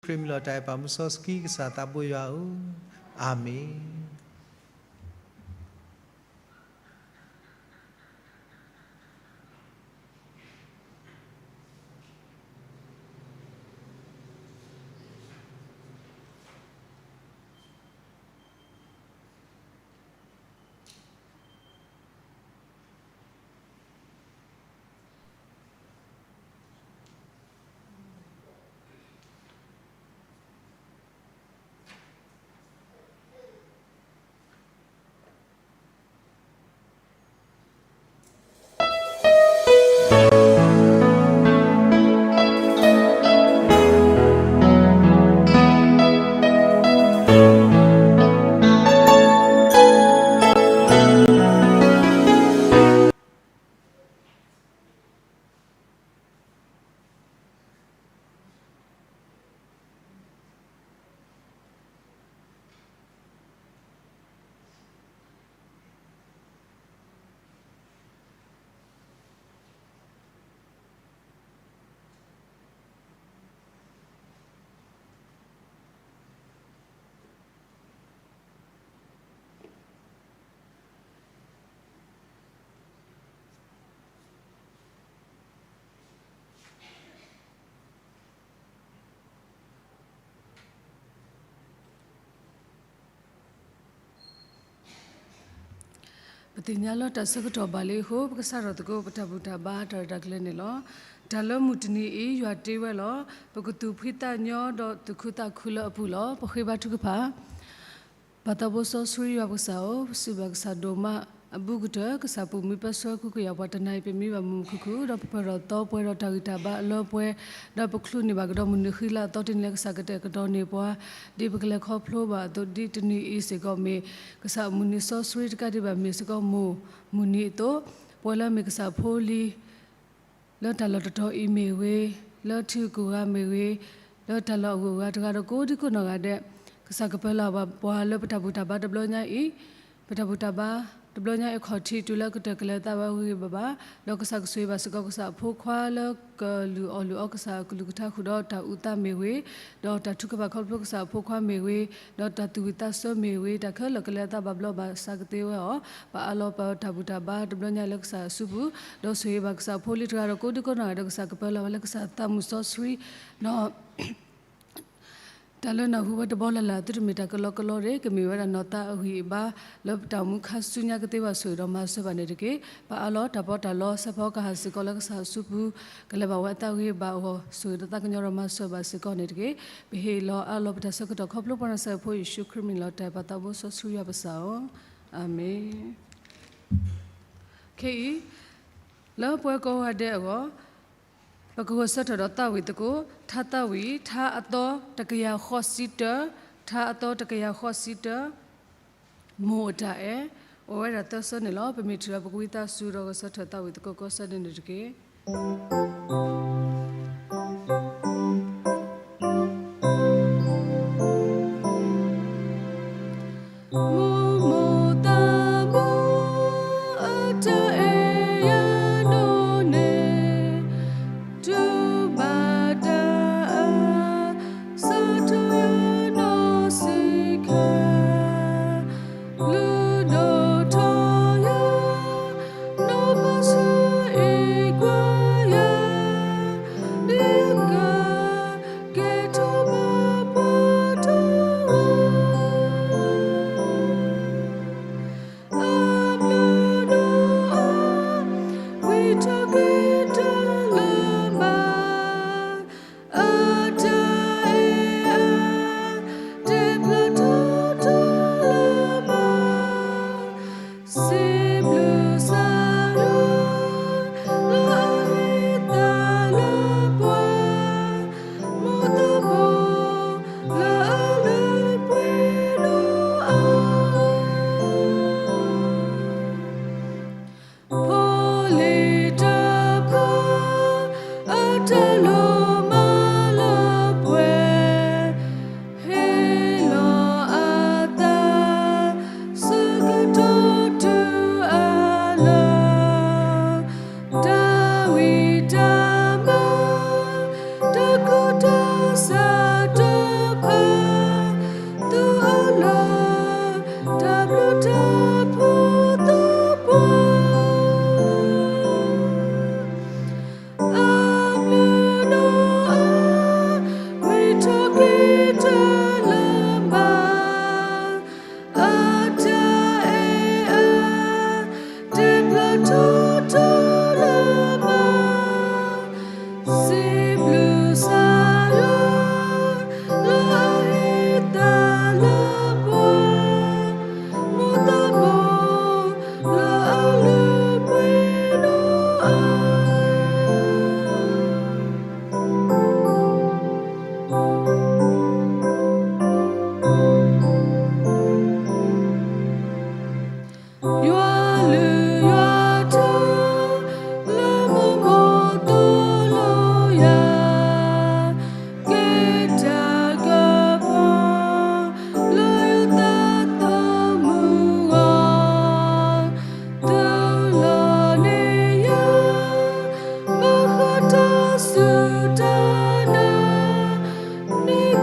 ခရံာ်မံၤလီၤတၢ်အဲၣ်ပၢ်မူစီဆှံကစၢ်သးဘိယွၤဧၢ, အၤမ့ၣ်. ပသ့ၣ်ညါလၢတၢ်ဆၢကတီၢ်ဘၣ်လံအဃိ ပကစးထီၣ်သကိးပတၢ်ဘူၣ်တၢ်ဘါတၢ်ရဲၣ်တၢ်ကျဲၤန့ၣ်လီၤ. တၢ်လၢမုၢ်တနံၤအံၤ ယွၤတ့ဝဲလီၤ. ပကသူၣ်ဖှံသးညီဒီးသူၣ်ခုသးခုလၢအပူၤလီၤ. ပဃ့ဘါထုကဖၣ်. ပၢ်သးဘိစီဆှံယွၤပကစၢ်ဧၢ, ပစံးဘၣ်ကစၢ်ဒိၣ်မးအဘူးကတၢၢ်, ကစၢ်ပူၤမံပၢဆှၢခိၣ်ကယာ်ပှၤတနၤအံၤ ပမံဘၣ်မုာ်မုာ်ခုၣ်ခုၣ်, ဒီးပပၢၢ်ထီၣ်သီပှဲၤဒီးတၢ်ဂံၢ်တၢ်ဘါအလၢပှဲၤ, ဒီးပချုးန့ၢ်ဘၣ်ကဒီးမုၢ်နံၤဃံလၤအသီတနံၤလၢကစၢ်ကတဲာ်ကတီၤန့ၢ်ပှၤ, ဒ်ပကလဲၤခီဖျိဘၣ်အသိး, ဒ်တနံၤအံၤစ့ၢ်ကီးမ့ၢ် ကစၢ်အမုၢ်နံၤစီဆှံတကးဒံးဘၣ်မ့ၢ်စ့ၢ်ကီးမိၢ်မုၢ်နံၤအသိး, ပှၤလၢအမ့ၢ်ကစၢ်ဖိလံၤ လၢတၢ်လီၢ်တတီၤအံၤမ့ၢ်ဂ့ၤ, လၢထံဂုၤကီၢ်ဂၤမ့ၢ်ဂ့ၤ, လၢတၢ်လီၢ်အဂုၤအဂၤတဂၤဒီးကိးဒံကိးနီၢ်ဂၤဒဲး, ကစၢ်ကပၢလီၤဘၣ်ပှၤလၢပတၢ်ဘူၣ်တၢ်ဘါတဘျီညါအံၤ, ပတၢ်ဘူၣ်တၢ်ဘါတဘျီညါအံၤခီၣ်ထံးတုၤလၢကတၢၢ်ကလဲၤသးဝဲဂ့ၤဂ့ၤဘၣ်ဘၣ်, ဒီးကစၢ်ကဆိၣ်ဂ့ၤဘၣ်စ့ၢ်ကီးကစၢ်အဖိခွါလၢကလုၢ်အီၣ်လုၢ်အီကစၢ်အကလုၢ်ကထါဃုာ်ဒီးတၢ်အုၣ်သးမ့ၢ်ဂ့ၤ, ဒီးတၢ်ထုကဖၣ်ခီဖျိကစၢ်အဖိခွါမ့ၢ်ဂ့ၤ, ဒီးတၢ်သူၣ်ဝံၣ်သးဆၢမ့ၢ်ဂ့ၤ, တၢ်ခဲလၢာ်ကလဲၤသးဘၣ်ဘျီဘၣ်ဆၣ်ကသ့ဝဲအီၤ, ပအးလီၤပတၢ်ဘူၣ်တၢ်ဘါတဘျီညါလၢကစၢ်အစုပူၤ, ဒီးဆိၣ်ဂ့ၤဘၣ်ကစၢ်ဖိလံၤတဂၤဒီးကိးဒံကိးနီၢ်ဂၤဒီးကစၢ်ကပၢလီၤဝဲလၢကစၢ်သးမုၢ်စီဆှံ, ဒီး တၢ်လၢနၢ်ဟူဝဲတဘျီလၢ်လၢ် သုတမ့ၢ်တၢ်ကလီကလီတဂ့ၤ, ကမ့ၢ်ဝဲဒၣ်နီၢ်သးအဂံၢ်အဘါ လၢပတၢ်အိၣ်မူခါဆူညါကသ့ဘၣ်ဆိၣ်ဂ့ၤဒီးမၤစၢၤဘၣ်န့ၣ်တက့ၢ်. ပအးလီၤတၢ်ပီးတၢ်လီ ဆၢဖီကဟၣ်စ့ၢ်ကီးလၢကစၢ်အစုပူၤ ကလဲၤဘၣ်ဝဲအသးဂ့ၤဘၣ်အဂီၢ် ဆိၣ်ဂ့ၤဒီးသးကညီၤဒီးမၤစၢၤဘၣ်စ့ၢ်ကီးန့ၣ်တက့ၢ်. ပဟ့ၣ်လီၤအးလီၤပတၢ်ဆၢကတီၢ်ခီဖျိပှၤနၤစၢၤဖိယ့ၣ်ၡူးခရံာ်မံၤလီၤတၢ်အဲၣ်ပၢ်သးဘိစီဆှံယွၤပကစၢ်ဧၢ, အၤမ့ၣ်. ခဲအံၤ လၢပှၤကိးဂၤဒဲးအဂီၢ် ပကဂဲၤဆၢထၢၣ်ဒီးသးဝံၣ်သကိး ထါသးဝံၣ် ထါအသီတကယၤဃိးဆံတၢ, ထါအသီတကယၤဃိးဆံတၢ, မိၢ်အတၢ်အဲၣ်, အိၣ်ဝဲဒၣ်သၢဆၢန့ၣ်လီၤ. ပမ့ၢ်ထုးဒီးပကဝံသးစူၤဒီးဂဲၤဆၢထၢၣ်သးဝံၣ်သကိးကိးဆၢဒၣ်န့ၣ်တက့ၢ်.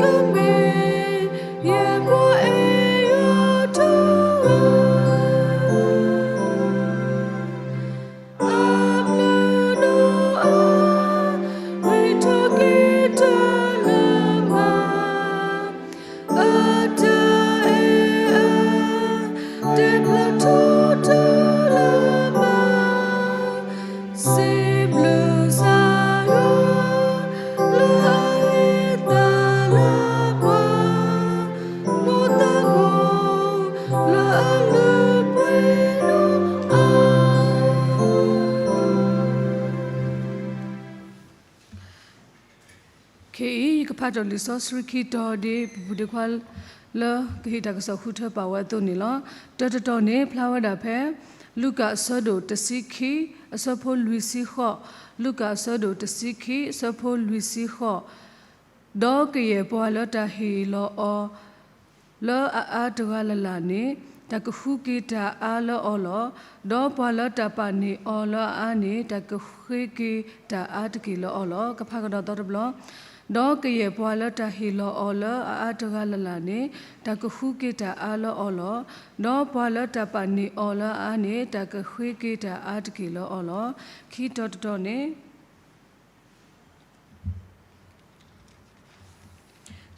မ့ၢ်ယပှၤအဲၣ်ယွၤတဂၤ, အဘျုးဒီးအါ, ဂ့ၤထီၣ်က့ၤတၢ်လၢမၤ, အတၢ်အဲၣ်အါ, တဲဖျါထီၣ်တၢ်လၢမၤ စံးဘျုးကစၢ်ယွၤ လၢအဟ့ၣ်သးလၢပှၤ မိၢ်သးဘိ လၢအလုၢ်ပှ့ၤဒီးအါ. ခဲအံၤ ယကဖးထီၣ်လံာ်စီဆှံခံတီၤ ဒ်ပပုၢ်ဒ့ခွါလၢကဟ့ၣ်တၢ်ကစီၣ်ဃုထၢပာ်ဝဲအသိးန့ၣ်လီၤ. တၢတတီၤန့ၣ် ဖျါဝဲဒၣ်ဖဲ လူၤကၣ်အဆၢဒိၣ်တဆံခံ အဆၢဖိလွံၢ်ဆံဃိး, လူၤကၣ်အဆၢဒိၣ်တဆံခံ အဆၢဖိလွံၢ်ဆံဃိး, ဒီးကယဲၢ်ပှၤလၢတၢ်ဟ့ၣ်လီၤအီၤ လၢအအါတဂၤလၢ်လၢ်န့ၣ် တၢ်ကဃုက့ၤတၢ်အါလၢအီၤလီၤ. ဒီးပှၤလၢတၢ်ပာ်န့ၢ်အီၤလၢအအါန့ၣ် တၢ်ကဃ့က့ၤတၢ်အါတက့ၢ်လၢအီၤလီၤ. ကဖးကဒီးသီတဘျီ, ဒီးကယဲၢ်ပှၤလၢတၢ်ဟ့ၣ်လီၤအီၤလၢအအါတဂၤလၢ်လၢ်န့ၣ် တၢ်ကဃုက့ၤတၢ်အါလၢအီၤလီၤ. ဒီးပှၤလၢတၢ်ပာ်န့ၢ်အီၤလၢအအါန့ၣ် တၢ်ကဃ့က့ၤတၢ်အါတက့ၢ်လၢအီၤလီၤ. ခံတီၤတတီၤန့ၣ်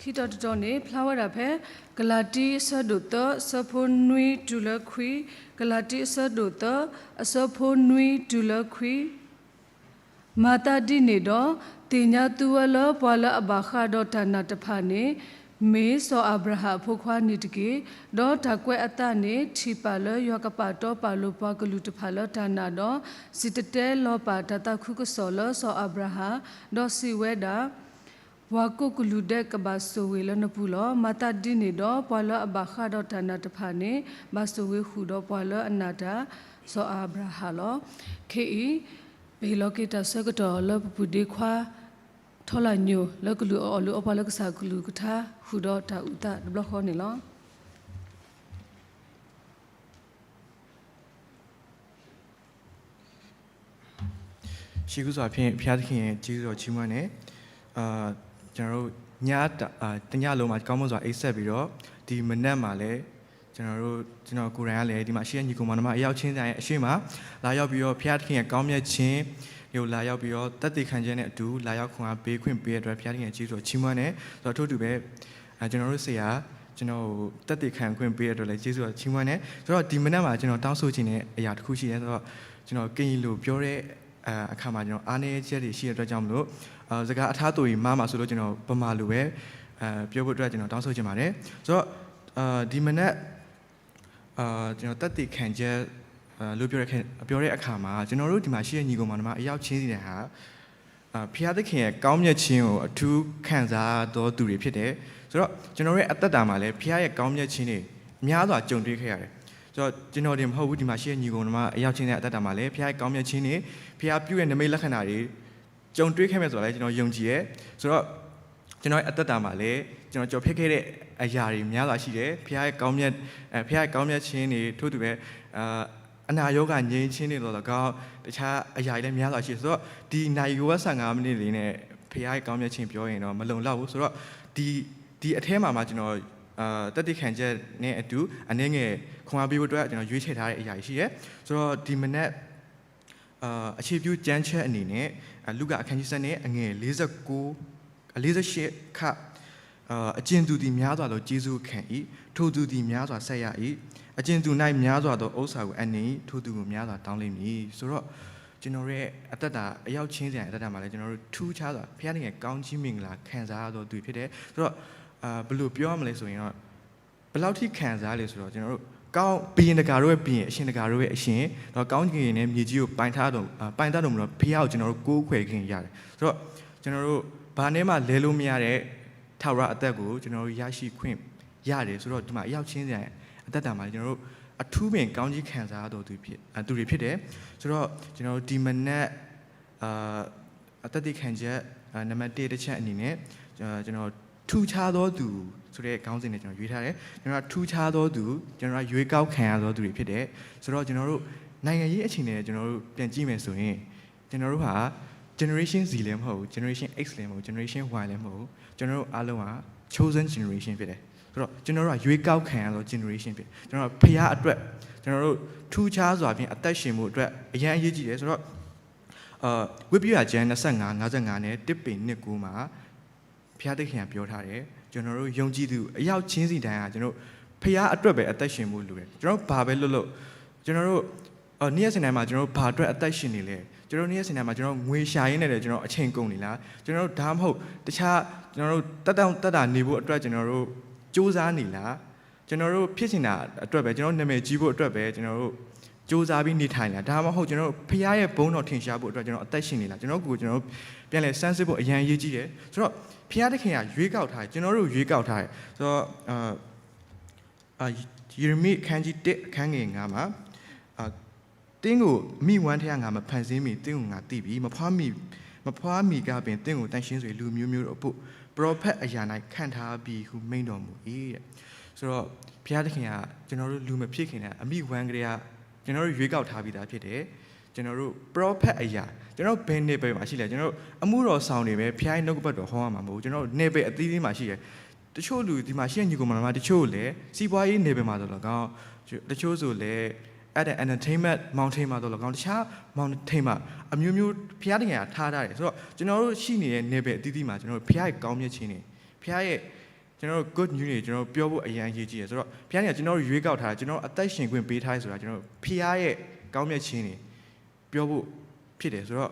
ခံတီၤတတီၤန့ၣ် ဖျါဝဲဒၣ်ဖဲ ကလၤတံအဆၢဒိၣ်သၢ အဆၢဖိနွံတုၤလၢခွံ, ကလၤတံအဆၢဒိၣ်သၢ အဆၢဖိနွံတုၤလၢခွံ, မၤသးဒ်န့ၣ်ဒီး သ့ၣ်ညါသုဝဲလၢပှၤလၢအဘၣ်ဃးဒီးတၢ်နာ်တဖၣ်န့ၣ် မ့ၢ်စီၤအၤဘြၤဟၣ်အဖိခွါန့ၣ်တက့ၢ်. ဒီးတၢ်ကွဲးအသးန့ၣ် ထံၣ်ပာ်လၢယွၤကပာ်တီပာ်လိၤပှၤကလုာ်တဖၣ်လၢတၢ်နာ်ဒီး စံၣ်တဲၤတဲလီၤပာ်တၢ်သးခုကစီၣ်လၢစီၤအၤဘြၤဟၣ်, ဒီးစံးဝဲဒၣ်, ပှၤကိးကလုာ်ဒဲးကဘၣ်ဆိၣ်ဂ့ၤလၢနပူၤလီၤ. မၤသးဒ်န့ၣ်ဒီး ပှၤလၢအဘၣ်ဃးဒီးတၢ်နာ်တဖၣ်န့ၣ် ဘၣ်ဆိၣ်ဂ့ၤဃုာ်ဒီးပှၤလၢအနာ်တၢ် စီၤအၤဘြၤဟၣ်လီၤ. ခဲအံၤ ပဟ့ၣ်လီၤက့ၤတၢ်ဆၢကတီၢ်လၢပပုၢ်ဒ့ခွါ ထီလၢ်ညိၣ် လၢကလုၢ်အီၣ်အီၤလုၢ်အီပှၤလၢကစၢ်ကလုၢ်ကထါ ဃုာ်ဒီးတၢ်အုၣ်သးတဘျီဃီန့ၣ်လီၤ. ရှ့းဂုၢ်စွာဖဲ ဘုရားသခင်ရဲ့ ကျေးဇူးတော်ချီးမွမ်းတယ်။ အာ၊ ကျွန်တော်တို့ ညတ- အာ၊ တစ်ညလုံးမှာ ကောင်းမွန်စွာ အိပ်စက်ပြီးတော့ ဒီမနက်မှာလည်း ကျွန်တော်တို့ ကျွန်တော်ကိုယ်တိုင်ကလည်း ဒီမှာရှိတဲ့ ညီအစ်ကိုမောင်နှမ အယောက်ချင်းစီတိုင်း အရှေ့မှာ လာရောက်ပြီးတော့ ဘုရားသခင်ရဲ့ ကောင်းမြတ်ခြင်းကို လာရောက်ပြီးတော့ သက်သေခံချက်နဲ့အတူ လာရောက်ခွင့်အားပေးခွင့်ပေးတဲ့အတွက် ဘုရားသခင်ရဲ့ ကျေးဇူးတော်ချီးမွမ်းတယ်။ ဆိုတော့ ထို့တူပဲ အဲ၊ ကျွန်တော်တို့ဆရာ ကျွန်တော်ကို သက်သေခံခွင့်ပေးတဲ့အတွက်လည်း ကျေးဇူးတော်ချီးမွမ်းတယ်။ ဆိုတော့ ဒီမနက်မှာ ကျွန်တော်တောင်းဆိုချင်တဲ့အရာတစ်ခုရှိတယ်။ ဆိုတော့ ကျွန်တော်ကရင်လိုပြောတဲ့ အဲ၊ အခါမှာ ကျွန်တော်အားနည်းချက်တွေရှိတဲ့အတွက်ကြောင့်မလို့ အဲ၊ စကားအထားအသို့တွေမှားမှာဆိုလို့ ကျွန်တော်ဗမာလိုပဲ အဲ၊ ပြောဖို့အတွက် ကျွန်တော်တောင်းဆိုချင်ပါတယ်။ ဆိုတော့ အဲ၊ ဒီမနက် အာ၊ ကျွန်တော်သက်သေခံချက် အဲ၊ လို့ပြောတဲ့အခါ- ပြောတဲ့အခါမှာ ကျွန်တော်တို့ဒီမှာရှိတဲ့ညီအစ်ကိုမောင်နှမ အယောက်ချင်းစီတိုင်းဟာ အာ၊ ဘုရားသခင်ရဲ့ ကောင်းမြတ်ခြင်းကို အထူးခံစားသောသူတွေဖြစ်တယ်။ ဆိုတော့ ကျွန်တော်ရဲ့အသက်တာမှာလည်း ဘုရားရဲ့ ကောင်းမြတ်ခြင်းတွေ များစွာကြုံတွေ့ခဲ့ရတယ်။ ဆိုတော့ ကျွန်တော်တင်မဟုတ်ဘူး၊ ဒီမှာရှိတဲ့ညီအစ်ကိုမောင်နှမ အယောက်ချင်းစီတိုင်း အသက်တာမှာလည်း ဘုရားရဲ့ ကောင်းမြတ်ခြင်းတွေ၊ ဘုရားပြုတဲ့ နိမိတ်လက္ခဏာတွေ ကြုံတွေ့ခဲ့မယ်ဆိုတာလည်း ကျွန်တော်ယုံကြည်တယ်။ ဆိုတော့ ကျွန်တော်ရဲ့အသက်တာမှာလည်း ကျွန်တော်ကျော်ဖြတ်ခဲ့တဲ့အရာတွေများစွာရှိတယ်။ ဘုရားရဲ့ကောင်းမြတ်- အဲ၊ ဘုရားရဲ့ကောင်းမြတ်ခြင်းတွေ ထို့တူပဲ အာ၊ အနာရောဂါငြိမ်းခြင်းတွေသော်လည်းကောင်း တခြားအရာတွေလည်းများစွာရှိတယ်။ ဆိုတော့ ဒီနာရီဝက်ဆယ့်ငါးမိနစ်လေးနဲ့ ဘုရားရဲ့ကောင်းမြတ်ခြင်းပြောရင်တော့ မလုံလောက်ဘူး။ ဆိုတော့ ဒီ- ဒီအထဲမှာမှ ကျွန်တော် အာ၊ သက်သေခံချက်နဲ့အတူ အနည်းငယ်ခွန်အားပေးဖို့အတွက် ကျွန်တော်ရွေးချယ်ထားတဲ့အရာတွေရှိတယ်။ ဆိုတော့ ဒီမနက် အာ၊ အခြေပြုကျမ်းချက်အနေနဲ့ အာ၊ လုကာအခန်းကြီးဆယ့်နှစ် အငယ်လေးဆယ့်ကိုး- လေးဆယ့်ရှစ်ခါ အာ၊ အကြင်သူသည်များစွာသောကျေးဇူးကိုခံ၏။ ထိုသူသည်များစွာဆက်ရ၏။ အကြင်သူ၌များစွာသောဥစ္စာကိုအပ်နှင့်။ ထိုသူကိုများစွာတောင်းလိမ့်မည်။ ဆိုတော့ ကျွန်တော်ရဲ့အသက်တာ အယောက်ချင်းစီတိုင်းအသက်တာမှာလည်း ကျွန်တော်တို့ထူးခြားစွာ ဘုရားသခင်ကောင်းချီးမင်္ဂလာခံစားရသောသူတွေဖြစ်တယ်။ ဆိုတော့ အာ၊ ဘယ်လိုပြောရမလဲဆိုရင်တော့ ဘယ်လောက်ထိခံစားလဲဆိုတော့ ကျွန်တော်တို့ကောင်း- ဘုရင်တကာတို့ရဲ့ဘုရင်၊ အရှင်တကာတို့ရဲ့အရှင်၊ ဒီးကောင်းကင်နဲ့မြေကြီးကိုပိုင်းထားတော်- အာ၊ ပိုင်းတတ်တော်မူသောဘုရားကို ကျွန်တော်တို့ကိုးကွယ်ခွင့်ရတယ်။ ဆိုတော့ ကျွန်တော်တို့ဘာနဲ့မှလဲလို့မရတဲ့ထာဝရအသက်ကို ကျွန်တော်တို့ရရှိခွင့်ရတယ်။ ဆိုတော့ ဒီမှာအယောက်ချင်းစီတိုင်းအသက်တာမှာ ကျွန်တော်တို့အထူးပင်ကောင်းကြီးခံစားရတော်သူဖြစ်- အာ၊ သူတွေဖြစ်တယ်။ ဆိုတော့ ကျွန်တော်တို့ဒီမနက် အာ၊ အသက်သေခံချက် အာ၊ နံပါတ်တစ်တစ်ချက်အနေနဲ့ ကျွန်တော် ကျွန်တော်ထူးခြားသောသူဆိုတဲ့ခေါင်းစဉ်နဲ့ ကျွန်တော်ရွေးထားတယ်။ ကျွန်တော်ကထူးခြားသောသူ၊ ကျွန်တော်ကရွေးကောက်ခံရသောသူတွေဖြစ်တယ်။ ဆိုတော့ ကျွန်တော်တို့နိုင်ငံရေးအခြေအနေနဲ့ ကျွန်တော်တို့ပြန်ကြည့်မယ်ဆိုရင် ကျွန်တော်တို့ဟာ generation Z လည်းမဟုတ်ဘူး၊ generation X လည်းမဟုတ်ဘူး၊ generation Y လည်းမဟုတ်ဘူး။ ကျွန်တော်တို့အားလုံးဟာ chosen generation ဖြစ်တယ်ဆိုတော့ကျွန်တော်တို့ကရွေးကောက်ခံရသော generation ဖြစ်ကျွန်တော်တို့ဘုရားအတွက်ကျွန်တော်တို့ထူးခြားစွာဖြင့်အသက်ရှင်မှုအတွက်အရမ်းအရေးကြီးတယ်ဆိုတော့ဝိပယကျမ်းနှစ်ဆယ့်ငါးငါးဆယ့်ငါးနဲ့တစ်ပေနှစ်ကိုမှာဘုရားသခင်ကပြောထားတယ်ကျွန်တော်တို့ယုံကြည်သူအယောက်ချင်းစီတိုင်းဟာကျွန်တော်ဘုရားအတွက်ပဲအသက်ရှင်မှုလိုတယ်ကျွန်တော်ဘာပဲလုပ်လို့ကျွန်တော်တို့ အော်နေ့ရက်စင်တိုင်းမှာကျွန်တော်တို့ဘာအတွက်အသက်ရှင်နေလဲကျွန်တော်တို့နေ့ရက်စင်တိုင်းမှာကျွန်တော်ငွေရှာရင်းနဲ့လည်းကျွန်တော်အချိန်ကုန်နေလားကျွန်တော်တို့ဒါမှမဟုတ်တခြားကျွန်တော်တို့တက်တောင့်တက်တာနေဖို့အတွက်ကျွန်တော်တို့စူးစမ်းနေလားကျွန်တော်တို့ဖြစ်ချင်တာအတွက်ပဲကျွန်တော်နာမည်ကြီးဖို့အတွက်ပဲကျွန်တော်တို့စူးစမ်းပြီးနေထိုင်လားဒါမှမဟုတ်ကျွန်တော်တို့ဖခင်ရဲ့ဘုန်းတော်ထင်ရှားဖို့အတွက်ကျွန်တော်အသက်ရှင်နေလားကျွန်တော်ကိုကျွန်တော်ပြန်လဲစမ်းစစ်ဖို့အရမ်းအရေးကြီးတယ်ဆိုတော့ဖခင်တခင်ကရွေးကောက်ထားတယ်ကျွန်တော်တို့ရွေးကောက်ထားတယ်ဆိုတော့အာ ယေရမိအခန်းကြီးတစ်အခန်းငယ်ငါးမှာအာသင်ကိုမိဝမ်းထဲကငါမဖန်ဆင်းမီသင်ကိုငါသိပြီမဖွားမီမဖွားမီကပင်သင်ကိုတန်ရှင်းစွေလူမျိုးမျိုးတို့အဖို့ပရောဖက်အရာ၌ခန့်ထားပြီဟုမိန့်တော်မူ၏တဲ့ဆိုတော့ဘုရားသခင်ကကျွန်တော်တို့လူမဖြစ်ခင်နဲ့အမိဝမ်းကလေးကကျွန်တော်တို့ရွေးကောက်ထားပြီးသားဖြစ်တယ်ကျွန်တော်တို့ပရောဖက်အရာကျွန်တော်ဘယ်နယ်ပယ်မှာရှိလဲကျွန်တော်အမှုတော်ဆောင်တွေပဲဘုရားရဲ့နှုတ်ကပတ်တော်ဟောရမှာမဟုတ်ကျွန်တော်နယ်ပယ်အသီးသီးမှာရှိတယ်တချို့လူဒီမှာရှိတဲ့ညီကောင်မတော်တချို့လည်းစီးပွားရေးနယ်ပယ်မှာတော့လကောင်းတချို့ဆိုလည်းအဲ့တဲ့ entertainment mountain မှာတော့လကောင်းတခြား mountain မှာအမျိုးမျိုးဘုရားတကယ်ထားထားတယ်ဆိုတော့ကျွန်တော်တို့ရှိနေတဲ့နယ်ပယ်အသီးသီးမှာကျွန်တော်တို့ဘုရားရဲ့ကောင်းမြတ်ခြင်းတွေဘုရားရဲ့ကျွန်တော်တို့ good news တွေကျွန်တော်တို့ပြောဖို့အရမ်းအရေးကြီးတယ်ဆိုတော့ဘုရားကကျွန်တော်တို့ရွေးကောက်ထားတာကျွန်တော်တို့အသက်ရှင်ခွင့်ပေးထားတယ်ဆိုတာကျွန်တော်တို့ဘုရားရဲ့ကောင်းမြတ်ခြင်းတွေပြောဖို့ဖြစ်တယ်ဆိုတော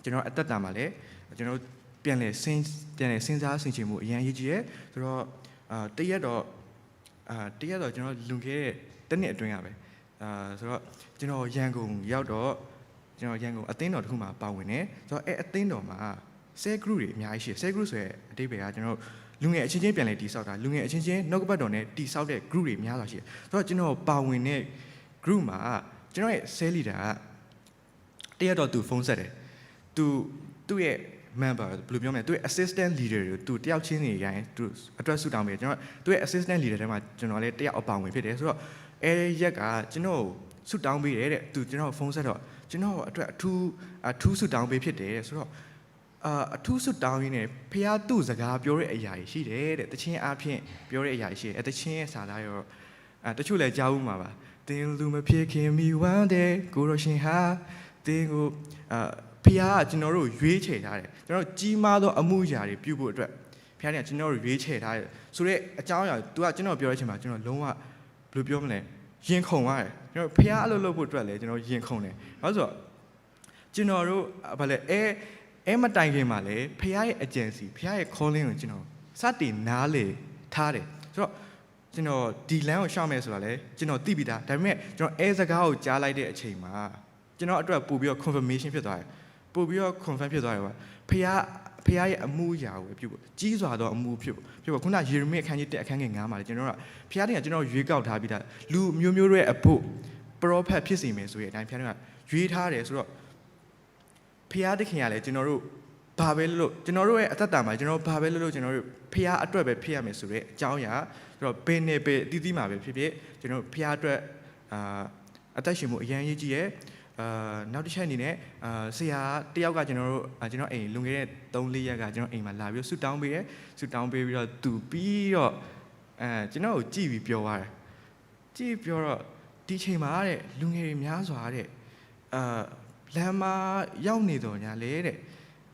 ့ကျွန်တော်အသက်တာမှာလည်းကျွန်တော်ပြန်လည်စဉ်းပြန်လည်စဉ်းစားဆင်ခြင်မှုအရမ်းအရေးကြီးတယ်ဆိုတော့အာတရက်တော့အာတရက်တော့ကျွန်တော်လွန်ခဲ့တဲ့တစ်နှစ်အတွင်းကပဲအာဆိုတော့ကျွန်တော်ရန်ကုန်ရောက်တော့ကျွန်တော်ရန်ကုန်အသင်းတော်တစ်ခုမှာပါဝင်တယ်ဆိုတော့အဲအသင်းတော်မှာဆဲ group တွေအများကြီးရှိတယ်ဆဲ group ဆိုရင်အတိတ်ပဲကကျွန်တော်လူငယ်အချင်းချင်းပြန်လည်တည်ဆောက်တာလူငယ်အချင်းချင်းနှုတ်ကပတ်တော်နဲ့တည်ဆောက်တဲ့ group တွေများစွာရှိတယ်ဆိုတော့ကျွန်တော်ပါဝင်တဲ့ group မှာကျွန်တော်ရဲ့ဆဲ leader ကတရက်တော့သူဖုန်းဆက်တယ်သူသူ့ရဲ့ member ဘယ်လိုပြောမလဲသူ့ရဲ့ assistant leader တွေသူတယောက်ချင်းစီရရင်သူအတွက်ဆူတောင်းပေးကျွန်တော်သူ့ရဲ့ assistant leader ထဲမှာကျွန်တော်လည်းတယောက်အပါဝင်ဖြစ်တယ်ဆိုတော့အဲရက်ကကျွန်တော်ဆူတောင်းပေးတယ်တဲ့သူကျွန်တော်ဖုန်းဆက်တော့ကျွန်တော်အတွက်အထူးအထူးဆူတောင်းပေးဖြစ်တယ်ဆိုတော့အာအထူးဆူတောင်းရင်းနဲ့ဖះသူ့စကားပြောတဲ့အရာကြီးရှိတယ်တဲ့တခြင်းအဖြစ်ပြောတဲ့အရာကြီးရှိတယ်အဲတခြင်းစာသားရော အဲတချို့လည်းကြားဦးမှာပါသင်လူမဖြစ်ခင်မီဝမ်းတဲ့ကိုရောရှင်ဟာသင်ကိုအဲဖះကကျွန်တော်တို့ရွေးချယ်ထားတယ်ကျွန်တော်တို့ကြီးမားသောအမှုရာတွေပြုဖို့အတွက်ဖះเนี่ยကျွန်တော်တို့ရွေးချယ်ထားတယ်ဆိုတော့အကြောင်းအရာသူကကျွန်တော်ပြောတဲ့အချိန်မှာကျွန်တော်လုံးဝဘယ်လိုပြောမလဲရင်ခုန်သွားတယ်ကျွန်တော်ဖះအလုပ်လုပ်ဖို့အတွက်လည်းကျွန်တော်ရင်ခုန်တယ်ဘာလို့ဆိုတော့ကျွန်တော်တို့ဘာလဲအဲအဲမတိုင်ခင်မှာလေဖះရဲ့ agency ဖះရဲ့ calling ကိုကျွန်တော်စတင်နားလည်ထားတယ်ဆိုတော့ကျွန်တော်ဒီလမ်းကိုရှောက်မယ်ဆိုတာလည်းကျွန်တော်သိပြီးသားဒါပေမဲ့ကျွန်တော်အဲစကားကိုကြားလိုက်တဲ့အချိန်မှာကျွန်တော်အတွက်ပို့ပြီးတော့ confirmation ဖြစ်သွားတယ်ပို့ပြီးတော့ confirm ဖြစ်သွားတယ်ပါဖះဖះရဲ့အမှုအရာကိုပဲပြုဖို့ကြီးစွာသောအမှုဖြစ်ဖို့ဖြစ်ဖို့ခုနယေရမိအခန်းကြီး1အခန်းငယ်9မှာလည်းကျွန်တော်ကဖះတင်ကကျွန်တော်ရွေးကောက်ထားပြီးသားလူမျိုးမျိုးတွေအဖို့ prophet ဖြစ်စေမယ်ဆိုတဲ့အတိုင်းဖះတင်ကရွေးထားတယ်ဆိုတော့ဖះသခင်ကလည်းကျွန်တော်တို့ဘာပဲလုပ်လို့ကျွန်တော်တို့ရဲ့အသက်တာမှာကျွန်တော်တို့ဘာပဲလုပ်လို့ကျွန်တော်တို့ဖះအတွက်ပဲဖြစ်ရမယ်ဆိုတဲ့အကြောင်းအရာဆိုတော့ဘယ်နယ်ပယ်အသီးသီးမှာပဲဖြစ်ဖြစ်ကျွန်တော်တို့ဖះအတွက်အာအသက်ရှင်မှုအရမ်းအရေးကြီးရဲ့အာနောက်တစ်ချက်အနေနဲ့အာဆရာတယောက်ကကျွန်တော်တို့အာကျွန်တော်အိမ်လွန်ခဲ့တဲ့3-4ရက်ကကျွန်တော်အိမ်မှာလာပြီးတော့ဆူတောင်းပေးတယ်ဆူတောင်းပေးပြီးတော့သူပြီးတော့အဲကျွန်တော်ကိုကြည့်ပြီးပြောသွားတယ်ကြည့်ပြောတော့ဒီချိန်မှာတဲ့လူငယ်တွေများစွာတဲ့အာလမ်းမရောက်နေတော့ညာလေတဲ့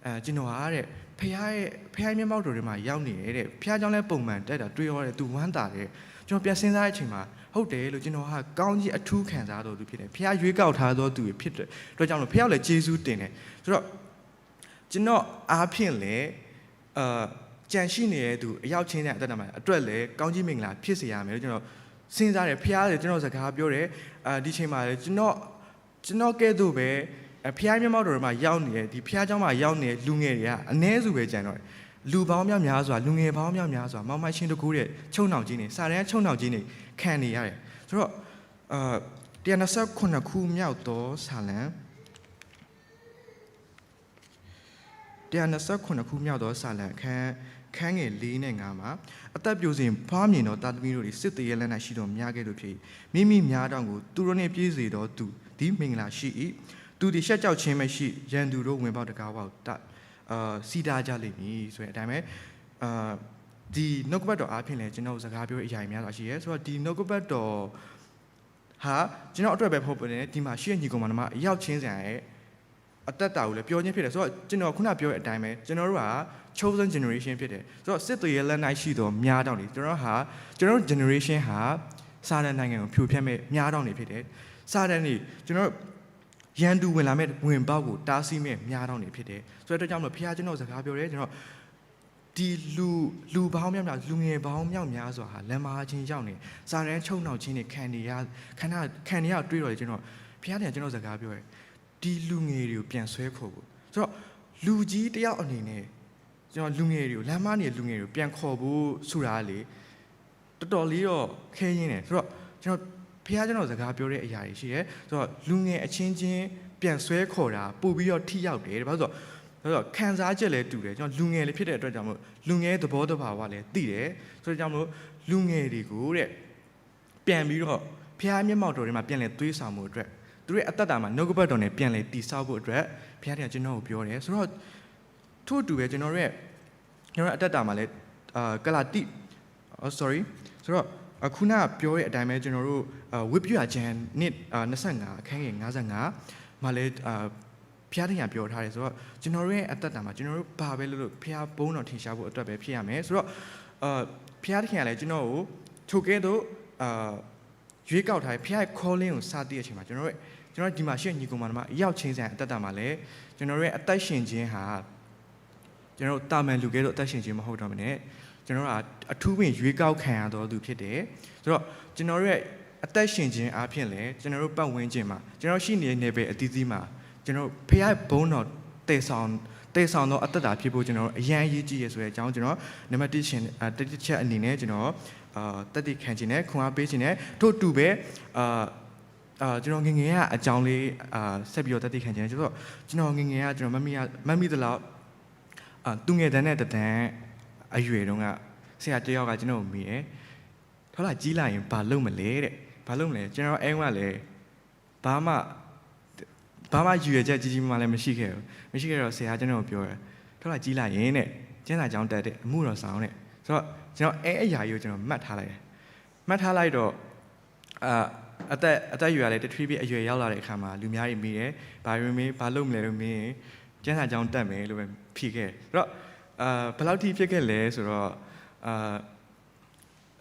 အဲကျွန်တော်ဟာတဲ့ဖခင်ရဲ့ဖခင်မျက်မှောက်တော်တွေမှာရောက်နေတယ်တဲ့ဖခင်ကြောင့်လည်းပုံမှန်တက်တာတွေ့ရတယ်သူဝမ်းသာတယ်ကျွန်တော်ပြန်စဉ်းစားတဲ့အချိန်မှာဟုတ်တယ်လို့ကျွန်တော်ဟာကောင်းကြီးအထူးခံစားတော်သူဖြစ်တယ်ဖခင်ရွေးကောက်ထားသောသူဖြစ်တဲ့အတွက်ကြောင့်လို့ဖခင်ကိုလည်းကျေးဇူးတင်တယ်ဆိုတော့ကျွန်တော်အားဖြင့်လည်းအာကြံရှိနေတဲ့သူအယောက်ချင်းနဲ့အသက်တာမှာအတွက်လည်းကောင်းကြီးမင်္ဂလာဖြစ်စေရမယ်လို့ကျွန်တော်စဉ်းစားတယ်ဖခင်လည်းကျွန်တော်စကားပြောတယ်အာဒီချိန်မှာလည်းကျွန်တော်ကျွန်တော်ကဲ့သို့ပဲဖခင်မျက်မှောက်တော်မှာရောက်နေတဲ့ဒီဖခင်ကျောင်းမှာရောက်နေတဲ့လူငယ်တွေကအနည်းစုပဲကျန်တော့တယ်လူပေါင်းများများစွာလူငယ်ပေါင်းများများစွာမောင်းမရှင်းတကူတဲ့ချုပ်နှောင်ခြင်းတွေစာတန်းချုပ်နှောင်ခြင်းတွေခံနေရတယ်ဆိုတော့အာ129ခုမြောက်သောစာလံ129ခုမြောက်သောစာလံအခန်းခန်းငယ်4နဲ့5မှာအသက်ပြိုစဉ်ဖွားမြင်သောသားသမီးတို့သည်စစ်သေးရဲ့လက်၌ရှိသောမြားကဲ့သို့ဖြစ်၏မိမိများတောင်ကိုသူတို့နှင့်ပြည့်စေသောသူသည်မင်္ဂလာရှိ၏သူသည်ရှက်ကြောက်ခြင်းမရှိရန်သူတို့ဝင်ပေါက်တကားဝကိုတအာစီးတားကြလိမ့်မည်ဆိုတဲ့အတိုင်းပဲအာ ဒီနှုတ်ကပတ်တော်အားဖြင့်လည်း ကျွန်တော်တို့ စကားပြောတဲ့အရာတွေ များစွာရှိတယ်ဆိုတော့ ဒီနှုတ်ကပတ်တော်ဟာ ကျွန်တော်အတွက်ပဲ မဟုတ်ဘဲနဲ့ ဒီမှာရှိတဲ့ ညီကောင်မောင်နှမ အယောက်ချင်းစီရဲ့ အသက်တာကိုလည်း ပြောခြင်းဖြစ်တယ်ဆိုတော့ ကျွန်တော်ခုနပြောတဲ့အတိုင်းပဲ ကျွန်တော်တို့ဟာ chosen generation ဖြစ်တယ်ဆိုတော့ စစ်သူရဲလက်နက်ရှိသော မြှားတောင့်တင်း ကျွန်တော်တို့ဟာ ကျွန်တော်တို့ generation ဟာ စာတန်နိုင်ငံကို ဖြိုဖျက်မဲ့ မြှားတောင့်တင်းဖြစ်တယ်။ စာတန်နေ ကျွန်တော်တို့ ရန်သူဝင်လာမဲ့ ဝင်ပေါက်ကို တားဆီးမဲ့ မြှားတောင့်တင်းဖြစ်တယ်ဆိုတဲ့အတွက်ကြောင့်မလို့ ဘုရားကျွန်တော် စကားပြောတယ် ကျွန်တော် ဒီလူ လူပေါင်းများများ လူငယ်ပေါင်းမြောက်များစွာဟာ လမ်းမှားခြင်းရောက်နေ စာတန်ချုပ်နှောင်ခြင်းနဲ့ ခံနေရ ခံရ ခံနေရတွေ့တော့လေ ကျွန်တော် ဘုရားတင် ကျွန်တော် စကားပြောတယ် ဒီလူငယ်တွေကို ပြန်ဆွဲခေါ်ဖို့ ဆိုတော့ လူကြီးတစ်ယောက်အနေနဲ့ ကျွန်တော် လူငယ်တွေကို လမ်းမှားနေတဲ့ လူငယ်တွေကို ပြန်ခေါ်ဖို့ဆိုတာကလေ တော်တော်လေးတော့ ခဲယဉ်းတယ် ဆိုတော့ ကျွန်တော် ဘုရားကျွန်တော် စကားပြောတဲ့အရာတွေရှိတယ် ဆိုတော့ လူငယ်အချင်းချင်း ပြန်ဆွဲခေါ်တာ ပိုပြီးတော့ ထိရောက်တယ် ဘာလို့လဲဆိုတော့ ဘာလို့လဲဆိုတော့ ခံစားချက်လည်းတူတယ် ကျွန်တော် လူငယ်လည်းဖြစ်တဲ့အတွက်ကြောင့်မို့ လူငယ်ရဲ့ သဘောသဘာဝလည်း သိတယ် ဆိုတော့ကြောင့်မို့ လူငယ်တွေကိုတဲ့ ပြန်ပြီးတော့ ဘုရားမျက်မှောက်တော်ထဲမှာ ပြန်လည်သွေးဆောင်မှုအတွက် သူတို့ရဲ့အသက်တာမှာ နှုတ်ကပတ်တော်နဲ့ ပြန်လည်တည်ဆောက်ဖို့အတွက် ဘုရားသခင်က ကျွန်တော်ကို ပြောတယ် ဆိုတော့ ထို့အတူပဲ ကျွန်တော်တို့ရဲ့ ကျွန်တော်တို့အသက်တာမှာလည်း အာ ကလာတိ oh, sorry ဆိုတော့ အခုနပြောတဲ့အတိုင်းပဲ ကျွန်တော်တို့ အာ ဝတ်ပြုရာကျမ်း နှစ် အာ နှစ်ဆယ့်ငါး အခန်းငယ် ငါးဆယ့်ငါး မှာလည်း အာ ဘုရားသခင်ပြောထားတယ်ဆိုတော့ ကျွန်တော်တို့ရဲ့အသက်တာမှာ ကျွန်တော်တို့ဘာပဲလုပ်လုပ် ဘုရားဘုန်းတော်ထင်ရှားဖို့အတွက်ပဲ ဖြစ်ရမယ်ဆိုတော့ အာ ဘုရားသခင်ကလည်း ကျွန်တော်ကို ထိုကဲ့သို့ အာ ရွေးကောက်ထားတယ် ဘုရားရဲ့ calling ကို စသိတဲ့အချိန်မှာ ကျွန်တော်တို့ ကျွန်တော်တို့ ဒီမှာရှိတဲ့ ညီကောင်မောင်နှမ အယောက်ချင်းစီရဲ့ အသက်တာမှာလည်း ကျွန်တော်တို့ရဲ့ အသက်ရှင်ခြင်းဟာ ကျွန်တော်တို့ သာမန်လူကဲ့သို့ အသက်ရှင်ခြင်း မဟုတ်တော့ဘဲနဲ့ ကျွန်တော်တို့ဟာ အထူးပင် ရွေးကောက်ခံရသောသူ ဖြစ်တယ်။ ဆိုတော့ ကျွန်တော်တို့ရဲ့ အသက်ရှင်ခြင်းအားဖြင့်လည်း ကျွန်တော်တို့ ပတ်ဝန်းကျင်မှာ ကျွန်တော်တို့ ရှိနေတဲ့ နယ်ပယ်အသီးသီးမှာ ကျွန်တော်တို့ ဘုရားရဲ့ ဘုန်းတော် သယ်ဆောင် သယ်ဆောင်သော အသက်တာ ဖြစ်ဖို့ ကျွန်တော်တို့ အရမ်းအရေးကြီးတယ်ဆိုတဲ့အကြောင်း ကျွန်တော် နံပါတ်တစ် ရှင်း အာ တစ် တစ်ချက်အနေနဲ့ ကျွန်တော် အာ သက်သေခံခြင်းနဲ့ ခွန်အားပေးခြင်းနဲ့ ထို့တူပဲ အာ အာ ကျွန်တော် ငယ်ငယ်ကအကြောင်းလေး အာ ဆက်ပြီးတော့ သက်သေခံခြင်းနဲ့ ဆိုတော့ ကျွန်တော် ငယ်ငယ်က ကျွန်တော် မှတ်မိရ မှတ်မိသလောက် အာ သူငယ်တန်းနဲ့ တစ်တန်းအရွယ်တုန်းက ဆရာတစ်ယောက်က ကျွန်တော်ကို မေးတယ် ထောက်လာကြီးလာရင် ဘာလုပ်မလဲတဲ့ ဘာလုပ်မလဲ ကျွန်တော် အဲတုန်းကလည်း ဘာမှ ဘာမှ ရည်ရွယ်ချက် ကြီးကြီးမားမားလည်း မရှိခဲ့ဘူး မရှိခဲ့တော့ ဆရာက ကျွန်တော်ကို ပြောတယ် ထောက်လာကြီးလာရင်တဲ့ ကျမ်းစာကျောင်းတက်တဲ့ အမှုတော်ဆောင်တဲ့ ဆိုတော့ ကျွန်တော် အဲအရာကြီးကို ကျွန်တော် မှတ်ထားလိုက်တယ် မှတ်ထားလိုက်တော့ အာ အသက် အသက်အရွယ်ကလည်း တဖြည်းဖြည်း အရွယ်ရောက်လာတဲ့အခါမှာ လူများတွေ မေးတယ် ဘာတွေမေး ဘာလုပ်မလဲလို့ မေးရင် ကျမ်းစာကျောင်းတက်မယ်လို့ပဲ ဖြေခဲ့တယ် ဆိုတော့ အာ ဘယ်လောက်ထိ ဖြစ်ခဲ့လဲဆိုတော့ အာ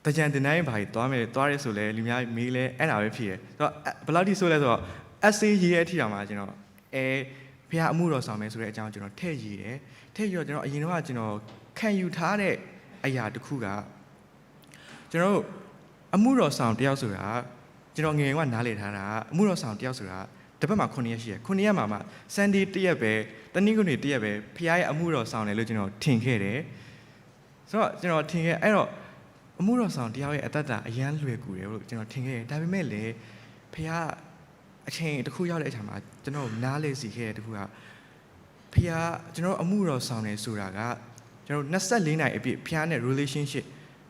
သင်္ကြန်သင်တန်းကြီး ဘာကြီး သွားမယ် သွားတယ်ဆိုလည်း လူများ မေးလဲ အဲဒါပဲ ဖြေတယ် ဆိုတော့ ဘယ်လောက်ထိ ဆိုးလဲဆိုတော့ essay ရေးတဲ့အထိတောင်မှ ကျွန်တော် အဲ ဘုရားအမှုတော်ဆောင်မယ်ဆိုတဲ့အကြောင်း ကျွန်တော် ထည့်ရေးတယ် ထည့်ရေးတော့ ကျွန်တော် အရင်တုန်းက ကျွန်တော် ခံယူထားတဲ့ အရာတစ်ခုက ကျွန်တော်တို့ အမှုတော်ဆောင်တစ်ယောက်ဆိုတာ ကျွန်တော် ငယ်ငယ်က နားလည်ထားတာ အမှုတော်ဆောင်တစ်ယောက်ဆိုတာ တစ်ပတ်မှာ ခုနှစ်ရက်ရှိတယ် ခုနှစ်ရက်မှာမှ Sunday တစ်ရက်ပဲ တနင်္ဂနွေတစ်ရက်ပဲ ဘုရားရဲ့ အမှုတော်ဆောင်တယ်လို့ ကျွန်တော် ထင်ခဲ့တယ် ဆိုတော့ ကျွန်တော် ထင်ခဲ့ အဲ့တော့ အမှုတော်ဆောင်တစ်ယောက်ရဲ့ အသက်တာ အရမ်းလွယ်ကူတယ်လို့ ကျွန်တော် ထင်ခဲ့တယ် ဒါပေမဲ့လည်း ဘုရား အချိန်တစ်ခုရောက်တဲ့အခါမှာ ကျွန်တော်ကို နားလည်စေခဲ့တဲ့တစ်ခုက ဘုရား ကျွန်တော်တို့ အမှုတော်ဆောင်တယ်ဆိုတာက ကျွန်တော်တို့ နှစ်ဆယ့်လေးနာရီအပြည့် ဘုရားနဲ့ relationship